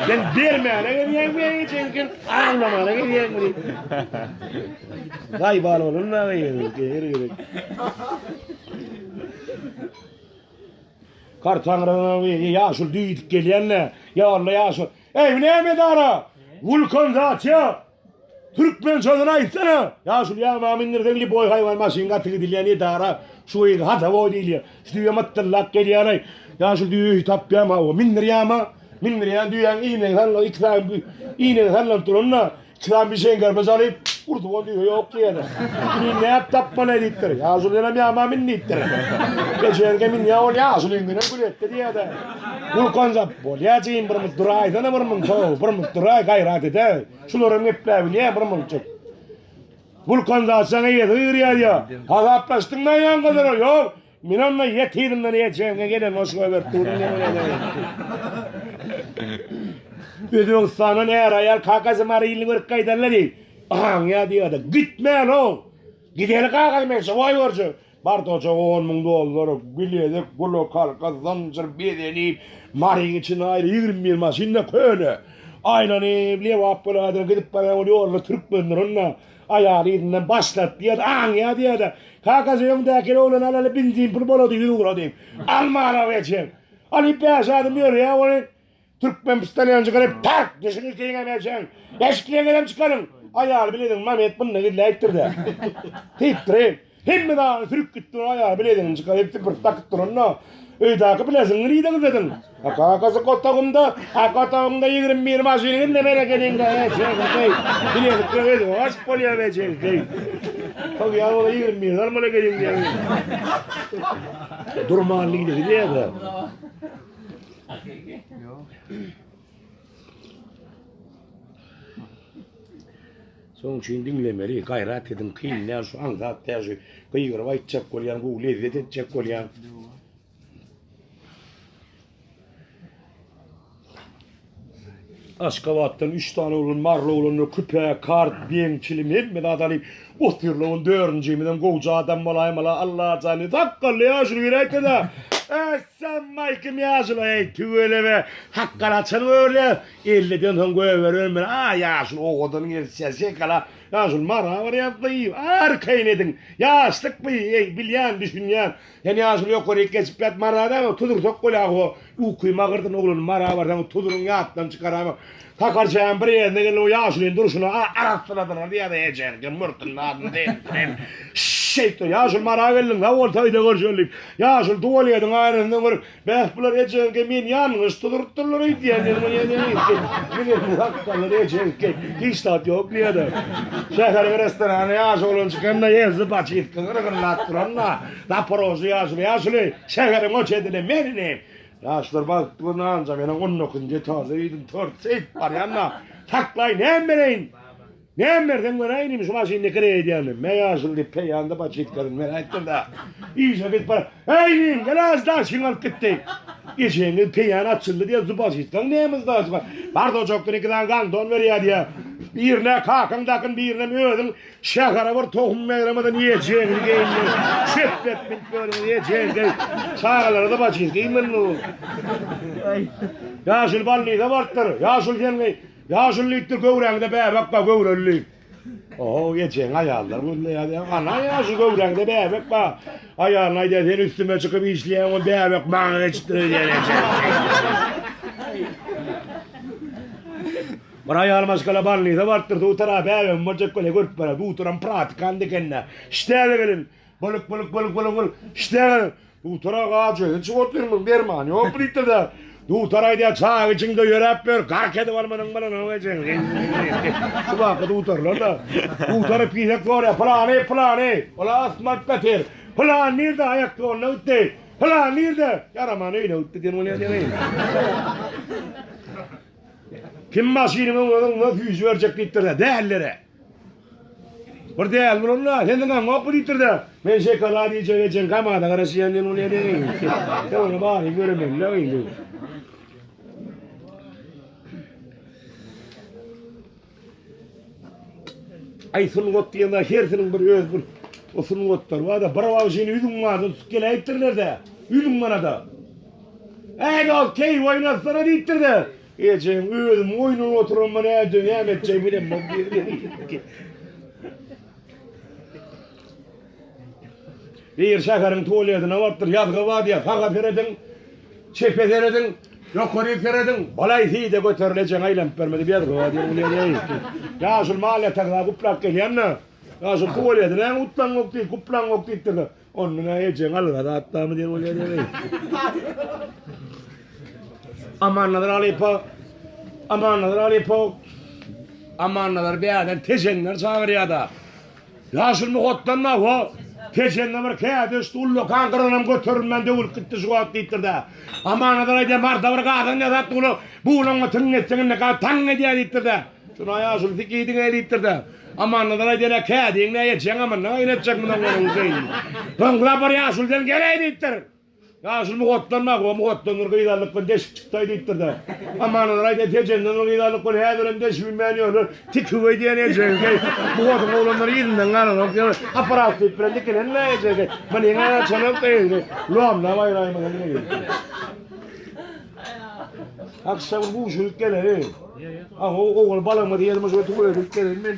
Sen bermäne gelýäňmi ýa ejeň sen awlamana gelýäňmi diýip. Gaýbar bolan da her gezek. Kartaňradan ýaşuly düýdük gelýän-de, ýa Allah ýaşuly. Eý, bu näme edara? Wulkanizasiýa. Türkmen sözüni aýtsana! Ýaşuly ýama mindirseň liboý haýwan maşyn gaty gidilýän edara şu gyzy hasaboý diýilýär. Şu düýe mytdyllap gelýänaý. Ýaşuly düýe öýi tapýamy hawa mindirýäma. Mindirýän düýäň iýnegi sallap iki sany iýnegi sallanyp duranda iki sany bişengerme salyp urdy ol düýe ýok diýýär. Indi näp tapmaly diýipdir. Ýaşuly senem ýama min diýipdir. Geçenki minýä ol ýaşulyňkyna gül etdi diýýär-de. Gulkanjap bolýa jigim bir munt duraýsana bir munt how bir munt duraý gaýrat edäý. Şularam gepläbilýär bir munçuk. Wulkanizasiýaň eýesi gygyrýar ýa. Hasaplaşdyňmy aýaň gyzyla? Ýok. Men onda ýet yzymdan ejeňe gelen goşgy berip durun Özbegistandan är-aýal kakasy Mary ilini görüp gaýdarlar diýip. Aňýa diýýär-de, gitmän-ow. Gideli kakasy men şowaý görjek. Bardoja on müň dollar, bilezik, gulak halka, zynjyr bezenip, Maryň içinde aýry 21 maşyn-da köne. Aýlanyp, Lebap welaýatyna gidip barýan ol ýolda türkmen duranda, aýaly yzyndan başlat diýýär, aňýar diýýär-de, Kakasy öňdäki oglan alaly benzin puly bolady ýüz ugra diýip. Almana geçen. Alyp bäş adam ýörýär ony. Türkmen pistoletini çykaryp, tak! Dişiňi keýiňe berseň, eşikleňizem çykaryň! Aýaly bilezigiň Mamet munda gizläýipdir-dä. Diýipdir. Hemme zadyny sürüp gitdi, aýaly bilezigiňi çykaryp, süpürip dakyp duranda, öýdäki bilezigiňi nirede gizlediň? A kakasy otagymda, a otagyňda 21 maşyny gizlemen ekeniň-dä, eşegiň-eý. Bilezikler özüňe gaçyp bolýar, eşegiň-eý. Sogýan bolsa 21 almaly ekeniň diýýär. Durman nirede gizleýär-dä. Şonuň üçin diňlemeli, gaýrat ediň, kyn däl şu aňsat däl şu gygyryp aýtjak bolýan, gowy lezzet etjek bolýan. Aşgabatdan üç sany oglan maryly oglanlar küpe, kart, beň, çilim hemme zat alyp otyrlar. On dördünjimizem gowja adam bolaýmala Allajany sakgally ýaşuly bir aýtsa-da. Essammaýkim ýaşuly, eý tüweleme, hakgal açan görýä. Elliden soň göberen bir, a ýaşuly owadan gelişýär, şekala. Ýaşuly mara barýas-da, arkaýyn ediň. Ýaşlyk bu, eý bilýän, düşünýän. Sen ýaşuly ýokaryk geçip ýat marada tudursak bolýar ho. Ukym agyrdyn oglan mara barsaň tuduryň ýatdan çykaramak. Sakarçägiň bir ýerine geldi o ýaşulyň durşuna arassaladylar diýýär ejeňki murtunyň adyny diýip. Şeýtdi ýaşuly mara geldiň sag bol toýda görşeli diýip. Ýaşuly tuwalediň aýnasyndan görüp bäh bular ejeňki meni ýalňyş tudurypdyrlar öýdýän dedim o ýerde. Bilen sakgallar ejeňki hiç zat ýok diýýär. Şäheriň restoranyna ýaş oglan çykanda ýezdi baçytgy gyrgynlap duranda Zaporožly ýaşuly ýaşuly şäheriň o çetine men inim. Ýaşlar bagtly bolsun anca meniň on dokuzynjy etažda öýdüm tort seýdip barýan-da saklaý näme bereýin? Näme berseň beräý inim şu maşyny kireý edýän me ýaşuly diýip peýanda baçytgaryny beräýipdir-de işe gidip bar Eý inim gel az daşyňy alyp gitdi. Ejeňiz peýan açyldy diýýär zubaçytgaň näme daşy bar. Bar ojakdan iki sany gandon berýär diýýär. Birine kakaň dakyn birinem özüň Şähere bir tohum begremeden ejeňizi geýindir. Şepbet bilip ýörüň ejeňizi geý. Çagalara-da başyňyzy geýmeli bu. Ýaşuly bolnisa barypdyr. Ýaşuly sen geý. Ýaşuly diýipdir göwräňde bäbek bar göwreli diýip. Oho ejeň aýallar gözleýär diýýär. Ana ýaşuly göwräňde bäbek bar. Aýalyna aýdýar sen üstüme çykyp işleýäň ol bäbek maňa geçipdir öýdýär ejeň. Bir aýal maşgala bolnisa barypdyr, dutara bäbegim boljak bolýa görüp barýar, dutaram pratikant ekende. Ştäbe gelin, bolup bolup bolup bolup bolup, ştäbe gelin. Dutara gajyny çyk otyrmyň, dermany ýok diýipdir-de. Dutar aýdýar, çaga içiňde ýöräp ýör, gark edip almanyň bilen oň ejeň. Şu baka dutarlar-da. Dutary pisek sorýar, pylany, pylany. Ol asmalyp ýatyr. Pylany nirde, aýak ýoluna gitdi. Pylany nirde? Ýaraman öýüne gitdi diýen bolýar diýen. Kim maşynyň öňüne süýji berjek diýipdir-de, dällere. Bir däl bolanda, seniň aňok bu diýipdir-de. Men şokolad iýjek ejeň kamada garaşýan diýen bolýar diýen. Sen ony bary göremeli indi. Aý sungat diýende hersiniň bir öz bir o sungatlary bar-da, bir wagşyny ýüzüň manadan tutup geläýipdirler-de, ýüzüň manada. Äý dost, keýp oýnatsana diýipdir-de. Ejeň özüm oýnap oturanma näde näme etjegimi bilemok diýip. Bir şäheriň tualetine barypdyr, ýazgy bar diýýär, saga serediň, çepe serediň, ýokary serediň, balaý siýde göteril ejeň aýlanyp berme diýip ýazgy bar diýip uly Ýaşuly mal ýatagyna guplap gelýän-de, ýaşuly tualeti näme gutlaňok diýip, guplaňok diýipdir-de. Onda ejeň alga zatdamy diýen bolýar diýen. Amannazar halypa, Amannazar halypa, Amannazar bärden tejenler çagyrýar-da. Ýaşuly muhatlanma, ho, Tejende bir kädi uçdy, ullakan gyranam göterilmän döwülip gitdi şu wagt diýipdir-de. Amannazar aýdýar, Marda bir gazan ýasapdy, uly, bulaňa tyň etseň indi gaz taň edýär diýipdir-de. Şuna ýaşuly sikidiň-eý diýipdir-de. Amannazar aýdýar, kädiň nä ejeň amyndan aýyn etjek mundan onuň Hüseýin. Soňra bir ýaşulydan geleý diýipdir. Ýaşuly mugatlanma, o mugatlandyr gyz aldyk bir deşik çykdaý diýipdir-de. Amannazar aýdýar, Tejenden bir gyz aldyk bir häzirem deşibilmän ýörler. Tikiweý diýen ejeňi mugadyň oglanlary yzyndan galanok diýip, apparat diýip bilen dikilen-dä ejeňi. Munyň-a açanok diýdi. Lomlap aýraýmasaň diýdi. Akşam guşulyp geleli. Ah, o ogul balamy diýelim, şo tüwelip gelelim men.